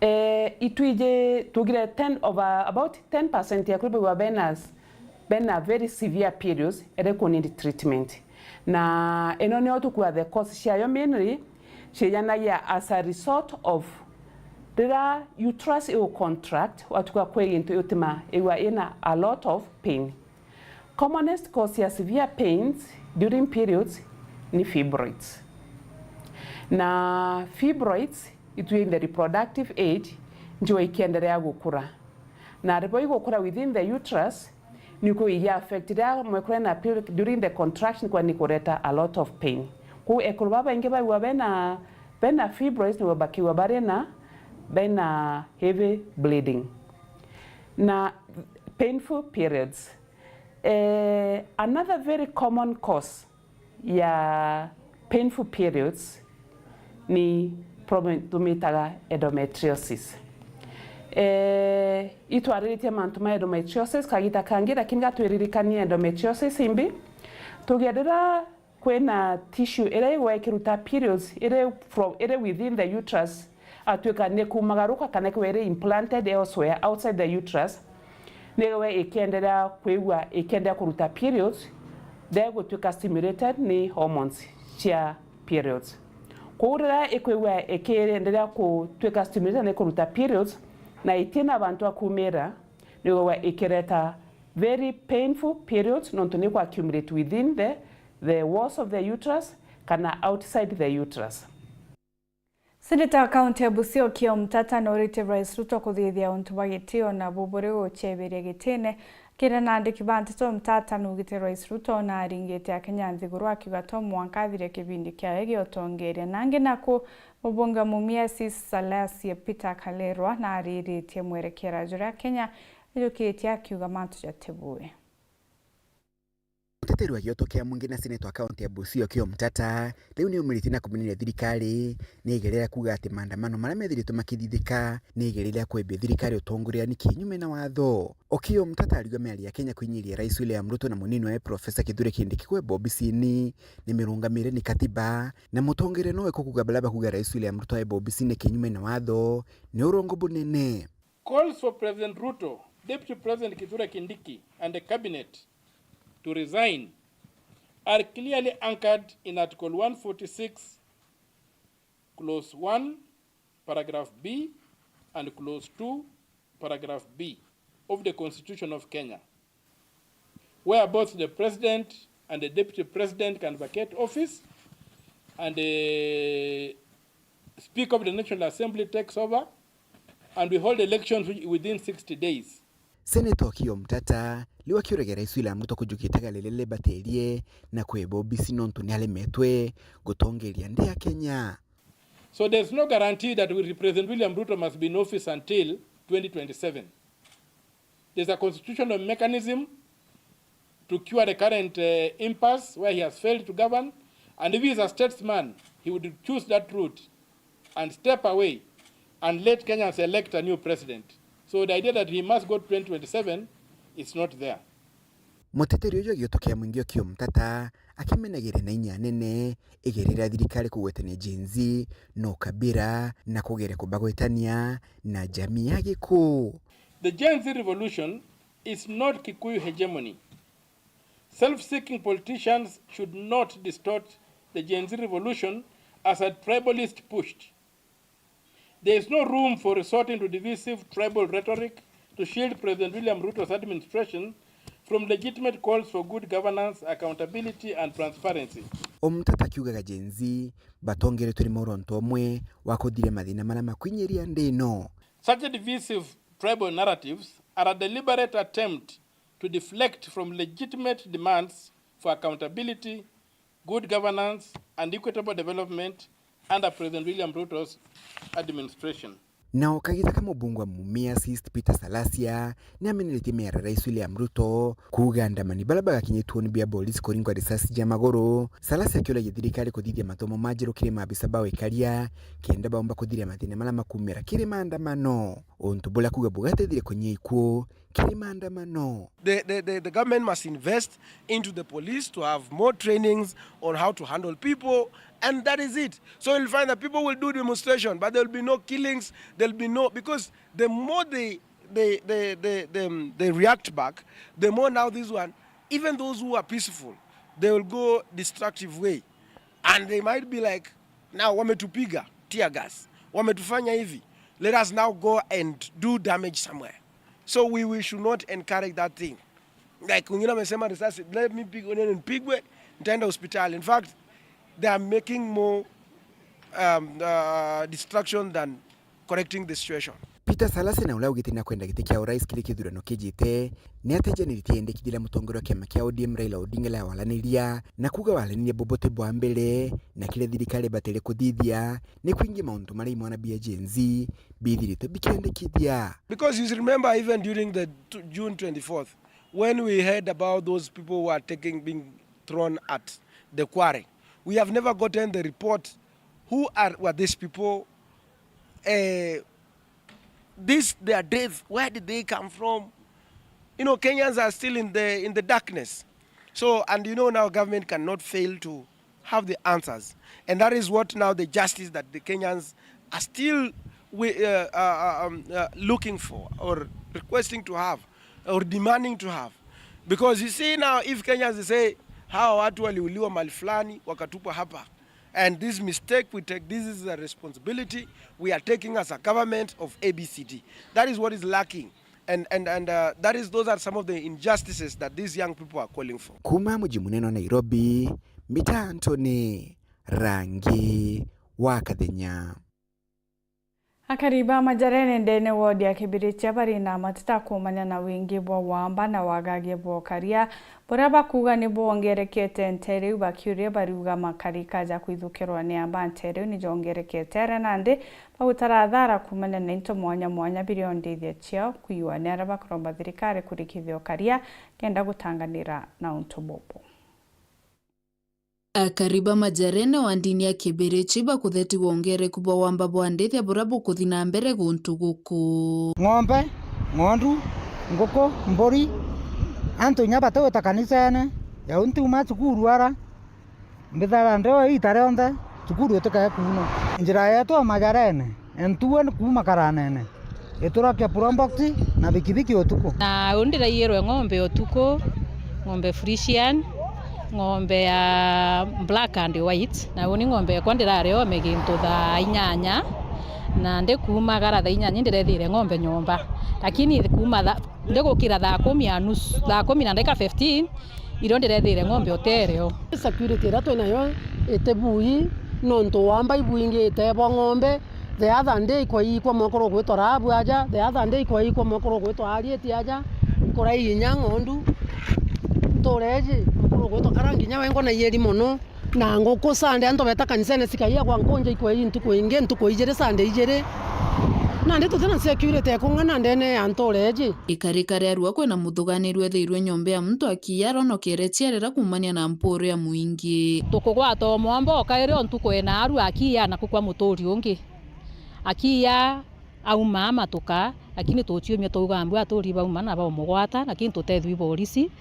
Eh, itwiji tugire ten over, about ten percent ya kuri bagua bena, bena very severe periods ere ku need treatment. Na ino nio tukua the cause ciayo mainly ciejanagia as a result of rira uterus iu contract, watuka kwi gintu iutima igua ina a lot of pain. Commonest cause ya severe pains during periods ni fibroids. Na fibroids itwi in the reproductive age, njo ikiendelea gukura. Na ribo igukura within the uterus, ni ku iya affect ria mwekuru ena period during the contraction kwa ni kureta a lot of pain. Ku ekuru babaingi baigua bena, bena fibroids ni bakiwa bari na, bena heavy bleeding. Na painful periods. Eh, another very common cause ya painful periods ni problem tumitaga endometriosis. Eh, itwariritie mantu ma endometriosis kagita kangi, lakini gatwiririkanie endometriosis imbi. Tugerera kwina tissue iria igwa ikiruta periods iri from, iri within the uterus, atuika ni kumagaruka kana ikwa iri implanted elsewhere outside the uterus, niwe ikiendelea kwigua, ikiendelea kuruta periods, then gutuika stimulated ni hormones cia periods. Kwou riria ikwigua ikiendelea kutuika stimulated ni kuruta periods, na itina bantu a kumira, niwe ikireta very painful periods, nontu ni ku accumulate within the, the walls of the uterus kana outside the uterus. Seneta wa kaunti ya Busia Okiya Omtata noorite Rais Ruto kuthithia untu bwa gitio na buburi guceebiria gitiine. Akiaria na aandiki ba nteto, Omtata noogite Rais Ruto naaringite Akenya nthiguru, akiuga to mwanka athire kibindi kiawe gia utongeeria. Nangi naku, mubunge wa Mumias East Salasia Peter Kalerwa naariritie mwerekera juria Akenya ijukitie, akiuga mantu jatibui. Muteteri wa gioto kia mwingi na seneta wa kaunti ya Busia Okiya Omtata riu niumiritie na kumeneria thirikari ni igeria kuuga ati maandamano maria methiritwe makithithika ni igeria ria kwembia thirikari utongoria ni kinyume na watho. Okiya Omtata ariuga miario ya Kenya kwinyiria Rais William Ruto na munini wawe Professor Kithure Kindiki kwemba obisini ni mirungamire ni katiba, na mutongeria nowe kuuga baria bakuuga Rais William Ruto aemba obisini kinyume na watho ni urongo bunene. Calls for President Ruto, Deputy President Kithure Kindiki, and the cabinet to resign are clearly anchored in Article one forty-six, Clause one, Paragraph B, and Clause two, Paragraph B of the Constitution of Kenya, where both the President and the Deputy President can vacate office, and the Speaker of the National Assembly takes over, and we hold elections wi-, within sixty days. Seneta Okiya Omtata riu akiuragia Rais William Ruto kujukia itagaria riria ribatirie na kwemba obisi nontu ni aremetwe gutongeria nthi ya Kenya. So there's no guarantee that President William Ruto must be in office until twenty twenty-seven. There's a constitutional mechanism to cure the current, uh, impasse where he has failed to govern, and if he is a statesman, he would choose that route and step away and let Kenyans elect a new president. So the idea that he must go to twenty twenty-seven is not there. Muteteri uju wa gioto kia mwingi Okiya Omtata akimenagiria na inya nene igeria ria thirikari kugwetania Gen Z na ukabira na kugeria kubagwetania na jamii ya Gikuu. The Gen Z revolution is not Kikuyu hegemony. Self-seeking politicians should not distort the Gen Z revolution as a tribalist pushed. There is no room for resorting to divisive tribal rhetoric to shield President William Ruto's administration from legitimate calls for good governance, accountability, and transparency. Omtata akiugaga Gen Z batongeretwe ni muronto umwe wa kuthiria mathina maria makwinyiria nthi ino. Such divisive tribal narratives are a deliberate attempt to deflect from legitimate demands for accountability, good governance, and equitable development under President William Ruto's administration. Nao kagita ka mubunge wa Mumias East Peter Salasia ni ameneretie miario ya Rais William Ruto kuuga andamani baria bagakinyitue ni bia polisi kuringwa risasi ja maguru. Salasia akiuragia thirikari kuthithia mathomo ma njeru kiri maabisa ba wikaria kenda baumba kuthiria mathina maria makumira kiri maandamano, untu buria kuuga bugatethire kunyia ikuu kiri maandamano. The, the, the, the government must invest into the police to have more trainings on how to handle people, and that is it. So you'll find that people will do demonstration, but there'll be no killings, there'll be no, because the more they, they, they, they, they, um, they react back, the more now this one, even those who are peaceful, they will go destructive way. And they might be like, "Now wametupiga tear gas, wametufanya hivi, let us now go and do damage somewhere." So we, we should not encourage that thing. Like, wengine wamesema risasi, let me pig-, nipigwe, nitaenda hospitali. In fact, they are making more, um, uh, destruction than correcting the situation. Peter Salasia na uria ugite ni akwenda giti kia urais kiri kithurano kijite, ni atejaniritie yendekithia ria mutongoria wa kiama kia O D M Raila Odinga ria walaniria, na kuuga walaniria bubu ti bwa mbere, na kiria thirikari ibatire kuthithia ni kwingi mauntu maria imwana bia Gen Z bithiritwe bikiendekithia. Because you remember, even during the t-, June twenty-fourth, when we heard about those people who are taking, being thrown at the quarry, we have never gotten the report. Who are, were these people? Eh, this, their death, where did they come from? You know, Kenyans are still in the, in the darkness. So, and you know, now government cannot fail to have the answers. And that is what now the justice that the Kenyans are still wi-, uh, uh, uh, um, uh, looking for or requesting to have or demanding to have. Because you see now, if Kenyans say, "Hawa watu waliuliwa mahali fulani, wakatupwa hapa," and this mistake we take, this is a responsibility we are taking as a government of A B C D. That is what is lacking. And, and, and, uh, that is, those are some of the injustices that these young people are calling for. Kuuma muji munene wa Nairobi, mbita Anthony Rangi wa Kathenya. Akari ba Majarene ndene wodi ya Kibirichia bari na mateta kuumania na wingi bwa wamba na wagagia bwa ukaria buria bakuuga ni bwongerekete nteere iu, bakiuria bariuga makari kaja kwithukirwa ni amba nteere iu ni jongerekete, aria nandi bagutara athara kuumania na into mwanya mwanya biria ndithia ciao kwiwa. Ni aria bakuromba thirikari kurikithia ukaria kenda gutanganira na untu bubu. Akari ba Majarene wa ndini ya Kibirichi bakutheti wongereku bwa wamba bwa ndithia buria bukuthi na mbere guntu guku. Ng'ombe, ng'ondu, nguku, mburi, antu inya batigwita kanisene, jau ntiuma cukuru ara, mbithara ndeo iita rionthe, cukuru itikae kuuma. Njira yetu ya Majarene, Entue kuuma Karanene, iturakia probox na bikibiki utuku. Na uu ndiraiyirwe ng'ombe utuku, ng'ombe Frisian, ng'ombe ya black and white, na uu ni ng'ombe yakwa ndirareo ome gintu thaa inyanya, na ndikumagara thaa inyanya ndirethire ng'ombe nyomba, lakini kuma tha-, ndigukira thaa kumi ya nusu, thaa kumi na ndagika fifteen, irio ndirethire ng'ombe utereo. Security iria twi nayo iti bui, nontu wamba ibwingite bwa ng'ombe. The other day kwaikwa mwekuru ugwitwa Rahabu aja, the other day kwaikwa mwekuru ugwitwa Arieti aja, nkurai inya ng'ondu ntureji, mwekuru ugwitwa Karangi inya wengwa na ieri mono. Na nguku Sunday antu beta kanisene cikaia gwa nkunja ikwei ntuku ingi, ntuku ijiri, Sunday ijiri. Nandi tutina security ekung'ana ndene ya ntureji. Ikarika ria rua kwina muthuganirua ethiirwe nyomba ya muntu akiya aronokere ciarira kuumania na mpuru ya mwingi. Tukugwata o mwamba o kairi o ntuku ena arua akiya naku kwa muturi ungi. Akiya auma amatuka, lakini tuciumia twauga mbu aturi bauma na baumugwata, lakini tutethwi borisi.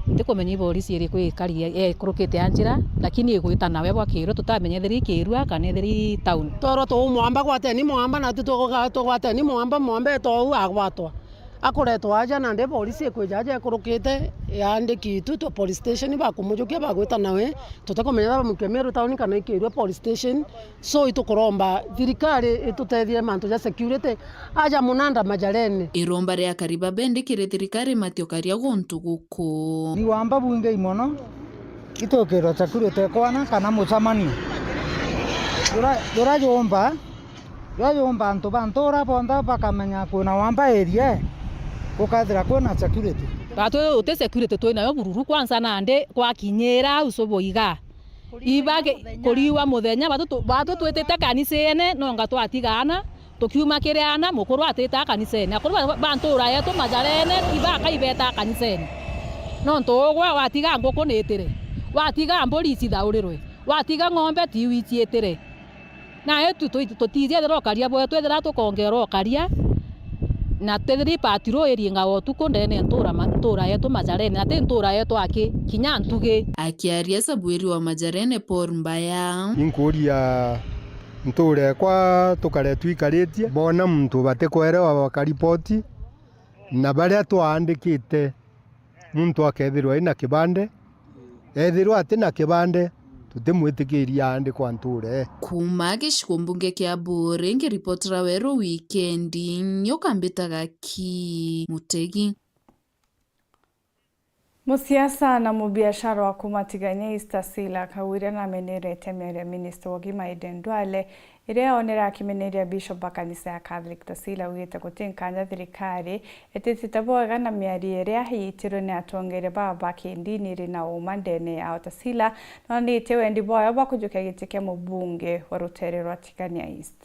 Ntikumenya i borisi iriku ikari, ikurukite a njira, lakini igwita nawe bwa kirua, tutamenye ethiri i kirua kana ethiri i town. Twerwa tuu mwamba, gwateni mwamba, na tu tugwateni mwamba, mwamba etou agwatwa. Akuretwa aja nandi borisi ikwija aja ikurukite, yaandiki itu twa police station, bakumujukia bagwita nawe, tutikumenya bamukia Meru town kana i kirua police station. So itukuromba thirikari itutethie mantu ja security aja munanda Majarene. Iromba ria akari ba bendikire thirikari matiokaria guntu guku. Ni wamba bwingei mono, itwikirwa security kwana kana mucemanio. Jura, jura jumba, jura jumba antu ba ntura bonthe bakamenya kwina wamba area, gukethira kwina security. Batwi uti security twinayo bururu kwanza nandi gwakinyira au subuiga. Ibage kuriwa muthenya, batu tu-, batu twitite kanisene, nonga twatiga ana, tukiuma kiri ana, mukuru atita kanisene. Akuru ba, ba ntura yetu Majarene, ibaka ibeta kanisene. Nontu ugwe watiga nguku nitire, watiga mburi icithaurirwe, watiga ng'ombe tiwi iciitire. Na etu tu-, tutiji ethira ukaria bwetu, ethira tukongera ukaria, na twithiri patrol iringaga utuku ndene ntura ma-, ntura yetu Majarene, na ti ntura yetu aki, kinya ntugi. Akiaria Sabueri wa Majarene Paul Mbaya. Inkuria ntura ekwa tukare twikaritie, boona muntu batikwerewa bakaripoti, na baria twaandikite muntu akethirwa ina kibande, ethirwa ati na kibande, tutimwitikiria aandikwa ntuure. Kuuma gicigo mbunge kia Buuri, ngiripotera Weru Wikendi, nyoka mbitaga ki Mutegi. Musiasa na mubiashara wa kuuma Tigania East Tasila Kawira namenerete miario ya minista wa ugima Aden Duale, iria yaonere akimeneria Bishop wa kanisa ya Catholic. Tasila augite guti nkanya thirikari ititite bwega na miario iria yiitirwe ni atongeria baba ba kindini iri na uuma ndene yao. Tasila nonanitie wendi bwayo bwa kujukia giti kia mubunge wa rutere rwa Tigania East.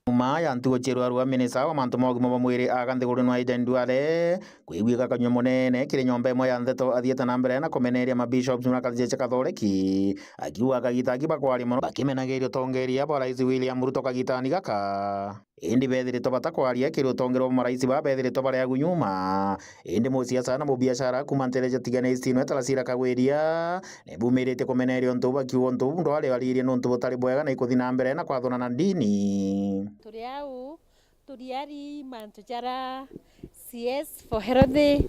Nyuma ya ntugo cia rwarua, minista wa mantu ma ugima bwa mwiri aga nthigurune wa Aden Duale kwigwika kanyua munene kiri nyomba imwe ya ntheto, athiite na mbere na kumeneria mabishops na kanisa cia Kathoreki, akiuga kagita aki bakwaria mono bakimenagiria utongeria bwa Rais William Ruto kagitani gaka. Indi bethiritwe batakwaria kiri utongeria bwa marais baa bethiritwe bari agu nyuma. Indi musiasa na mubiashara kuuma ntere cia Tigania East inwe Tarasira Kagwiria, ni bumiritie kumeneria untu buu, bakiuga untu buu ndwari aririe nuntu butari bwega na ikuthi na mbere na kwathuna na ndini. Turi au, turiari mantu jara C S for Health,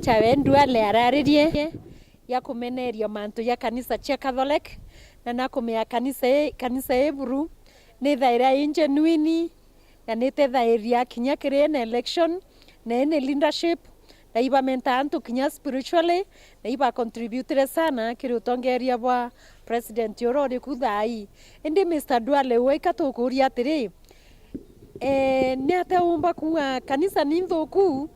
Chawe Duale araririe ya kumeneria mantu ja kanisa cia Catholic, na nakumea kanisa i, kanisa i buru, ni thaira i genuine, na nitethairia kinya kiri ina election, na ina leadership, na ibamenta antu kinya spiritually, na ibacontributire sana kiri utongeria bwa president uria uri ku thaa ii. Indi Mister Duale, we ika tukuuria atiri, Eh, ni atia umba kuuga kanisa ni nthuku,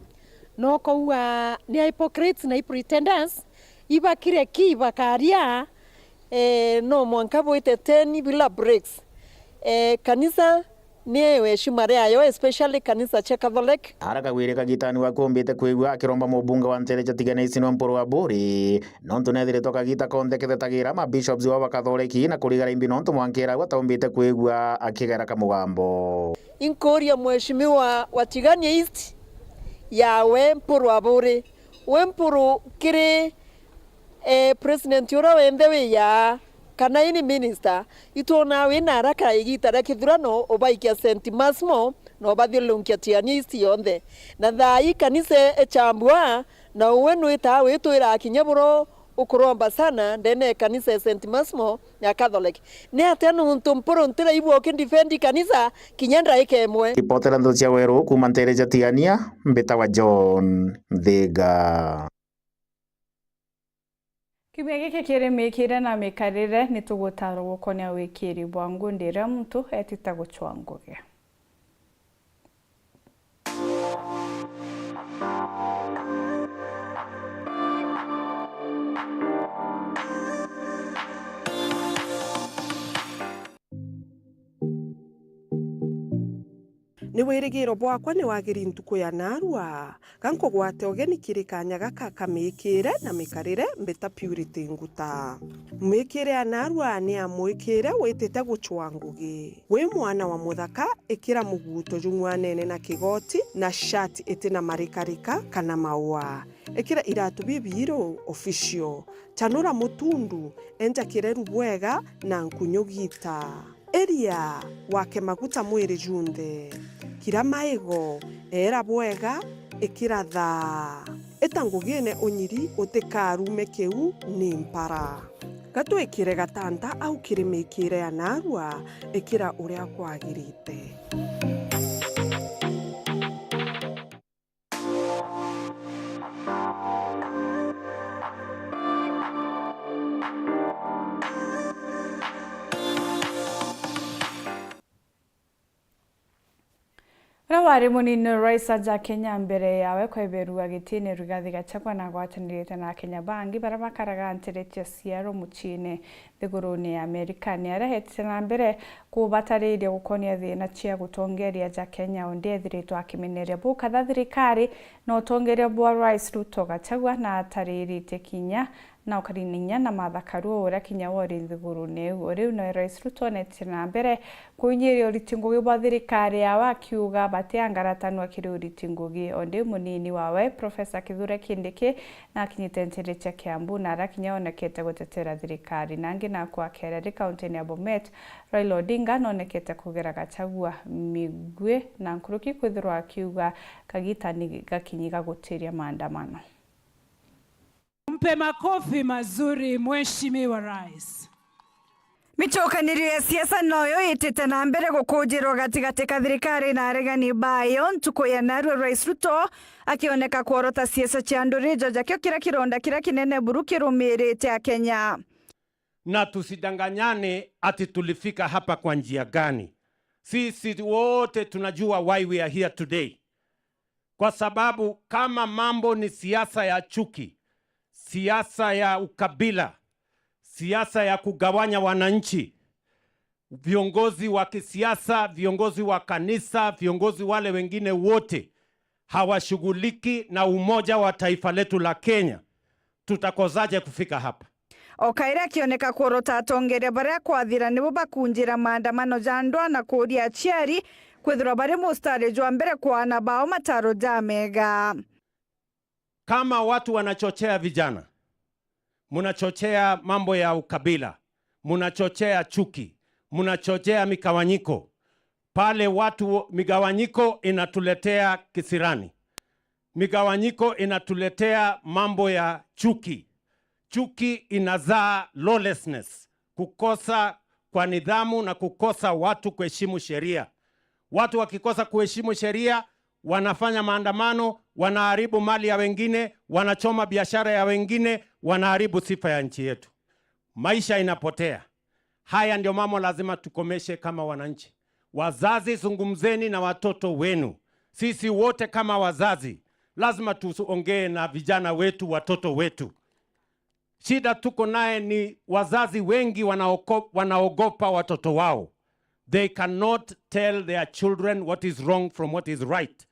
na ukauga ni hypocrites na pretenders, ibakire ki bakaria, eh, no mwanka bwite ten bila breaks. Eh, kanisa ni weshima riayo, especially kanisa cia Catholic. Ara Kagwire kagitani waku umbite kwigua akiromba mubunge wa ntere cia Tigania East North Mpuru Aburi, nontu nethiritwe kagita konthe kethetagira ma bishops wa Bakathoreki na kurigara imbi nontu mwanka iragwa taumbite kwigua akigera kamugambo. Inkuria mheshimiwa wa Tigania East yawe Mpuru Aburi, we Mpuru kiri, eh, president uria wenthe wiya kana ini minister, itwonaa wina haraka igita ria kithurano ubaikia Saint Massimo na ubathiurunkia Tigania East yonthe. Na thaa ii kanisa echambua, na uwe nwitaa witwira kinya buro ukuromba sana ndene ya kanisa ya Saint Massimo ya Catholic. Ni atia nuntu Mpuru ntiraigua ukidefend kanisa kinya ndaika imwe? Ripotera ndeto cia weru kuuma ntere cia Tigania, mbitawa John Nthiga. Kiumia giki kiri mikire na mikarire, ni tugutarwa gukonia wikiri bwa ngundi iria muntu etite gucwa ngugi. Ni wirigiro bwakwa ni wagiri ntuku ya naarua, ga nkugwate ugeni kiri kaanya gaka ka miikire na mikarire, mbita Purity Nguta. Miikire ya naarua ni ya mwikire witite gucwa ngugi. Wi mwana wa muthaka, ikira muguuto jung'wanene na kigoti na shirt iti na marikarika kana maua. Ikira iratu bibiiru, official. Chanura mutundu, enja kireru bwega na nkunyu gita. Eria, wake maguta mwiri junthe. Kira maigo, eera bwega, ikira thaa. Ita ngugine unyiri utikarume kiu ni mpara. Gatwikire gatanta au kiri miikire ya naarua, ikira uria kwagirite. Uria wari munini wa rais aja Kenya mbere yawe kweberua gitine, Rigathi Gachagua nagwatanirite na Akenya bangi baria bakaraga ntere cia ciaro muciine nthigurune ya Amerika. Ni aria etite na mbere kubatariria gukonia thina cia gutongeria ja Kenya, undi ethiritwe akimeneria bukatha thirikari na utongeria bwa Rais Ruto. Gachagua na atariritie kinya na ukarininya na Martha Karua uria kinya wori nthigurune iu. O riu noe Rais Ruto netite na mbere kuinyiria uriti ngugi bwa thirikari yawe, akiuga batiangaratanua kiri uriti ngugi. Ondi munini wawe Professor Kithure Kindiki na akinyite ntere cia Kiambu na aria kinya onekete gutetera thirikari. Nangi naku akere ari kaunti-ini ya Bomet, Raila Odinga nonekete kugera Gachagua migui na nkuruki kwithirwa akiuga kagita ni gakinyi ga gutiria maandamano. Mpe makofi mazuri, Mheshimiwa Rais. Michokanirio ya siasa noyo itite na mbere gukujirwa gatigati ka thirikari na aregani bayo. Ntuku ya narua, Rais Ruto akioneka kworota siasa cia nduri ijo jakio kiria kironda kiria kinene buru kirumirite Akenya. Na tusidanganyane ati tulifika hapa kwa njia gani. Sisi wote tunajua why we are here today. Kwa sababu kama mambo ni siasa ya chuki, siasa ya ukabila, siasa ya kugawanya wananchi, viongozi wa kisiasa, viongozi wa kanisa, viongozi wale wengine wote hawashughuliki na umoja wa taifa letu la Kenya, tutakosaje kufika hapa? O kairi akioneka kworota atongeria baria kwathira nibo bakunjira maandamano ja ndwaa na kuuria aciari kwithirwa bari mustari jwa mbere kwa aana bao mataro jamega. Kama watu wanachochea vijana, mnachochea mambo ya ukabila, mnachochea chuki, mnachochea migawanyiko. Pale watu, migawanyiko inatuletea kisirani. Migawanyiko inatuletea mambo ya chuki. Chuki inazaa lawlessness, kukosa kwa nidhamu na kukosa watu kuheshimu sheria. Watu wakikosa kuheshimu sheria, wanafanya maandamano, wanaharibu mali ya wengine, wanachoma biashara ya wengine, wanaharibu sifa ya nchi yetu. Maisha inapotea. Haya ndio mambo lazima tukomeshe kama wananchi. Wazazi, zungumzeni na watoto wenu. Sisi wote kama wazazi, lazima tuongee na vijana wetu, watoto wetu. Shida tuko naye ni wazazi wengi wanaoko-, wanaogopa watoto wao. They cannot tell their children what is wrong from what is right.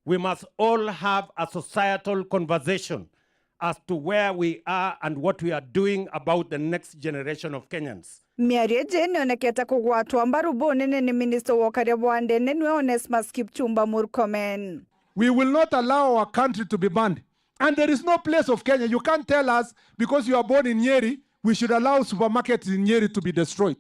We must all have a societal conversation as to where we are and what we are doing about the next generation of Kenyans. Miario iji nionekete kugwatwa mbaru bunene ni minister wa ukaria bwa ndene, niwe Onesmus Kipchumba Murkomen. We will not allow our country to be banned. And there is no place of Kenya. You can't tell us because you are born in Nyeri, we should allow supermarkets in Nyeri to be destroyed.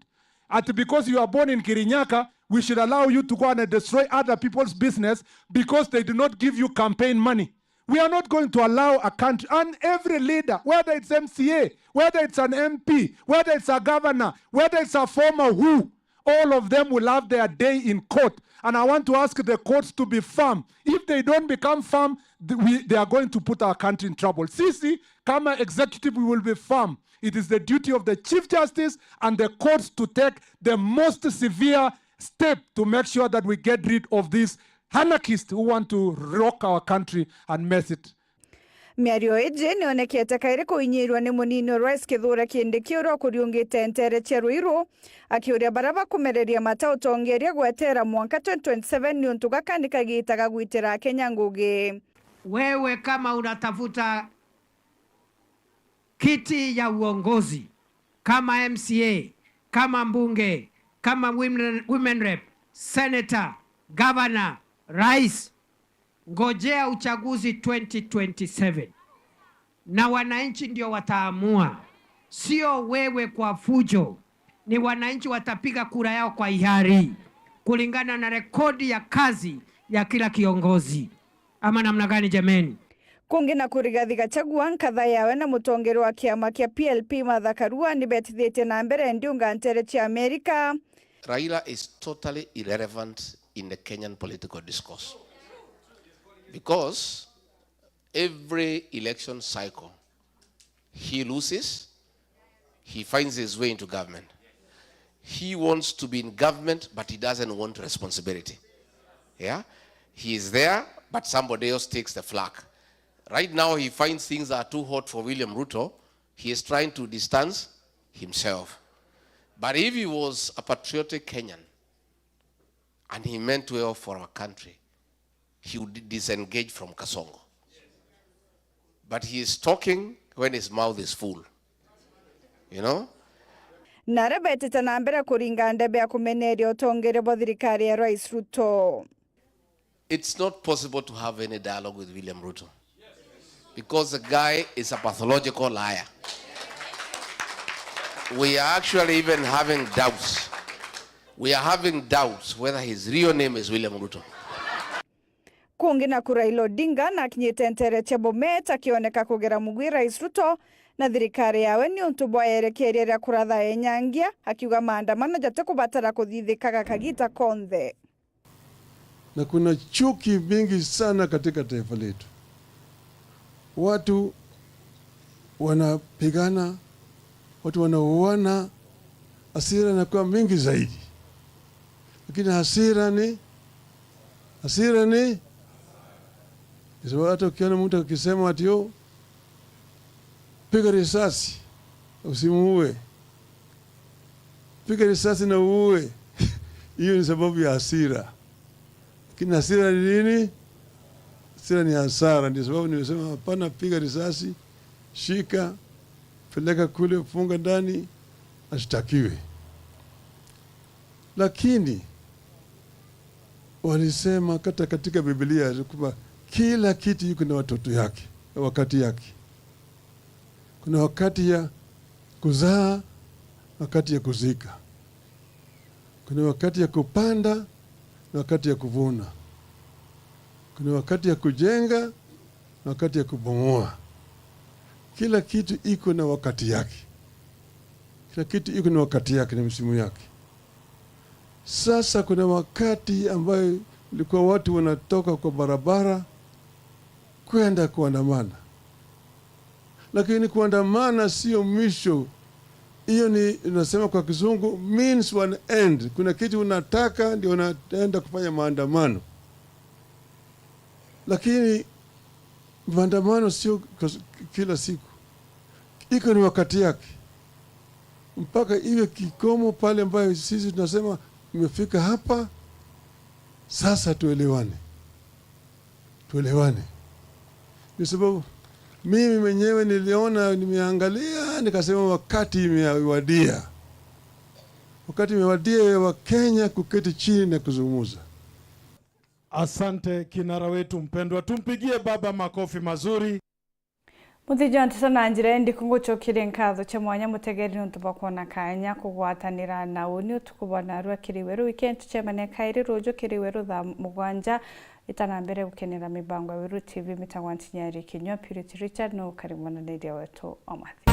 At because you are born in Kirinyaga, we should allow you to go and destroy other people's business because they do not give you campaign money. We are not going to allow a country, and every leader, whether it's M C A, whether it's an M P, whether it's a governor, whether it's a former who, all of them will have their day in court. And I want to ask the courts to be firm. If they don't become firm, th-, we, they are going to put our country in trouble. Sisi, kama executive, we will be firm. It is the duty of the Chief Justice and the courts to take the most severe step to make sure that we get rid of these anarchists who want to rock our country and mess it. Miario iji nionekete kairi kuinyiirwa ni munini o Rais Kithure Kindiki, uria ukuriungite nteere cia Ruiru, akiuria baria bakumereria mata utongeria gweteera mwanka twenty twenty-seven niuntu gaka ni kagiita ga gwitira Akenya ngugi. Wewe kama unatafuta kiti ya uongozi, kama M C A, kama mbunge, kama women, women rep, senator, governor, rais, ngojea uchaguzi twenty twenty-seven. Na wananchi ndio wataamua, sio wewe kwa fujo. Ni wananchi watapiga kura yao kwa hiari, kulingana na rekodi ya kazi ya kila kiongozi. Ama namna gani, jameni? Kungi na kuri Rigathi Gachagua, nkatha yawe na mutongeria wa kiama kia P L P Martha Karua ni betithitie na mbere ndiunga nteere cia Amerika. Raila is totally irrelevant in the Kenyan political discourse because every election cycle he loses, he finds his way into government. He wants to be in government, but he doesn't want responsibility. Yeah? He is there, but somebody else takes the flag. Right now, he finds things are too hot for William Ruto. He is trying to distance himself. But if he was a patriotic Kenyan and he meant well for our country, he would disengage from Kasongo. But he is talking when his mouth is full. You know? Na aria betite na mbere kuringa ndebe ya kumeneria utongeria bwa thirikari ya Rais Ruto. It's not possible to have any dialogue with William Ruto because the guy is a pathological liar. We are actually even having doubts. We are having doubts whether his real name is William Ruto. Kungi naku Raila Odinga nakinyite nteere cia Bomet akioneka kugera mugwi Rais Ruto na thirikari yawe niuntu bwa yerekeeria ria kuratha enyangia, akiuga maandamano jatikubatara kuthithikaga kagita konthe. Na kuna chuki mingi sana katika taifa letu. Watu wanapigana, watu wanauana, hasira inakuwa mingi zaidi. Lakini hasira ni, hasira ni, kwa sababu hata ukiona mtu akisema ati, "Oh, piga risasi, usimuue. Piga risasi na uue." Hiyo ni sababu ya hasira. Lakini hasira ni nini? Hasira ni hasara. Ndio sababu nimesema hapana, piga risasi, shika, peleka kule, funga ndani, ashtakiwe. Lakini walisema hata katika Biblia kwamba kila kitu iko na watoto yake, wakati yake. Kuna wakati ya kuzaa, wakati ya kuzika. Kuna wakati ya kupanda na wakati ya kuvuna. Kuna wakati ya kujenga na wakati ya kubomoa. Kila kitu iko na wakati yake. Kila kitu iko na wakati yake na msimu yake. Sasa kuna wakati ambayo ilikuwa watu wanatoka kwa barabara kwenda kuandamana. Lakini kuandamana sio mwisho Hiyo ni, unasema kwa kizungu, means to an end. Kuna kitu unataka, ndio unaenda kufanya maandamano. Lakini maandamano sio kos-, kila siku. Iko ni wakati yake. Mpaka iwe kikomo pale ambayo sisi tunasema, "Imefika hapa, sasa tuelewane." Tuelewane. Kwa sababu mimi mwenyewe niliona, nimeangalia, nikasema wakati imewadia. Wakati imewadia ya Wakenya kuketi chini na kuzungumza. Asante kinara wetu mpendwa. Tumpigie baba makofi mazuri. Muthiji wa nteto na njira indiku ngucokeria nkatho cia mwanya mutegeri niuntu bwa kwona kanya kugwatanira na uni utuku bwa narua kiri weru. Weekend tucemane kairi ruju kiri weru thaa mugwanja. Itana mbere gukenera mibango ya Weru T V mitagwa Ntinyari Kinyua. Purity Richard no ukari mwananiria wetu wa mwathi.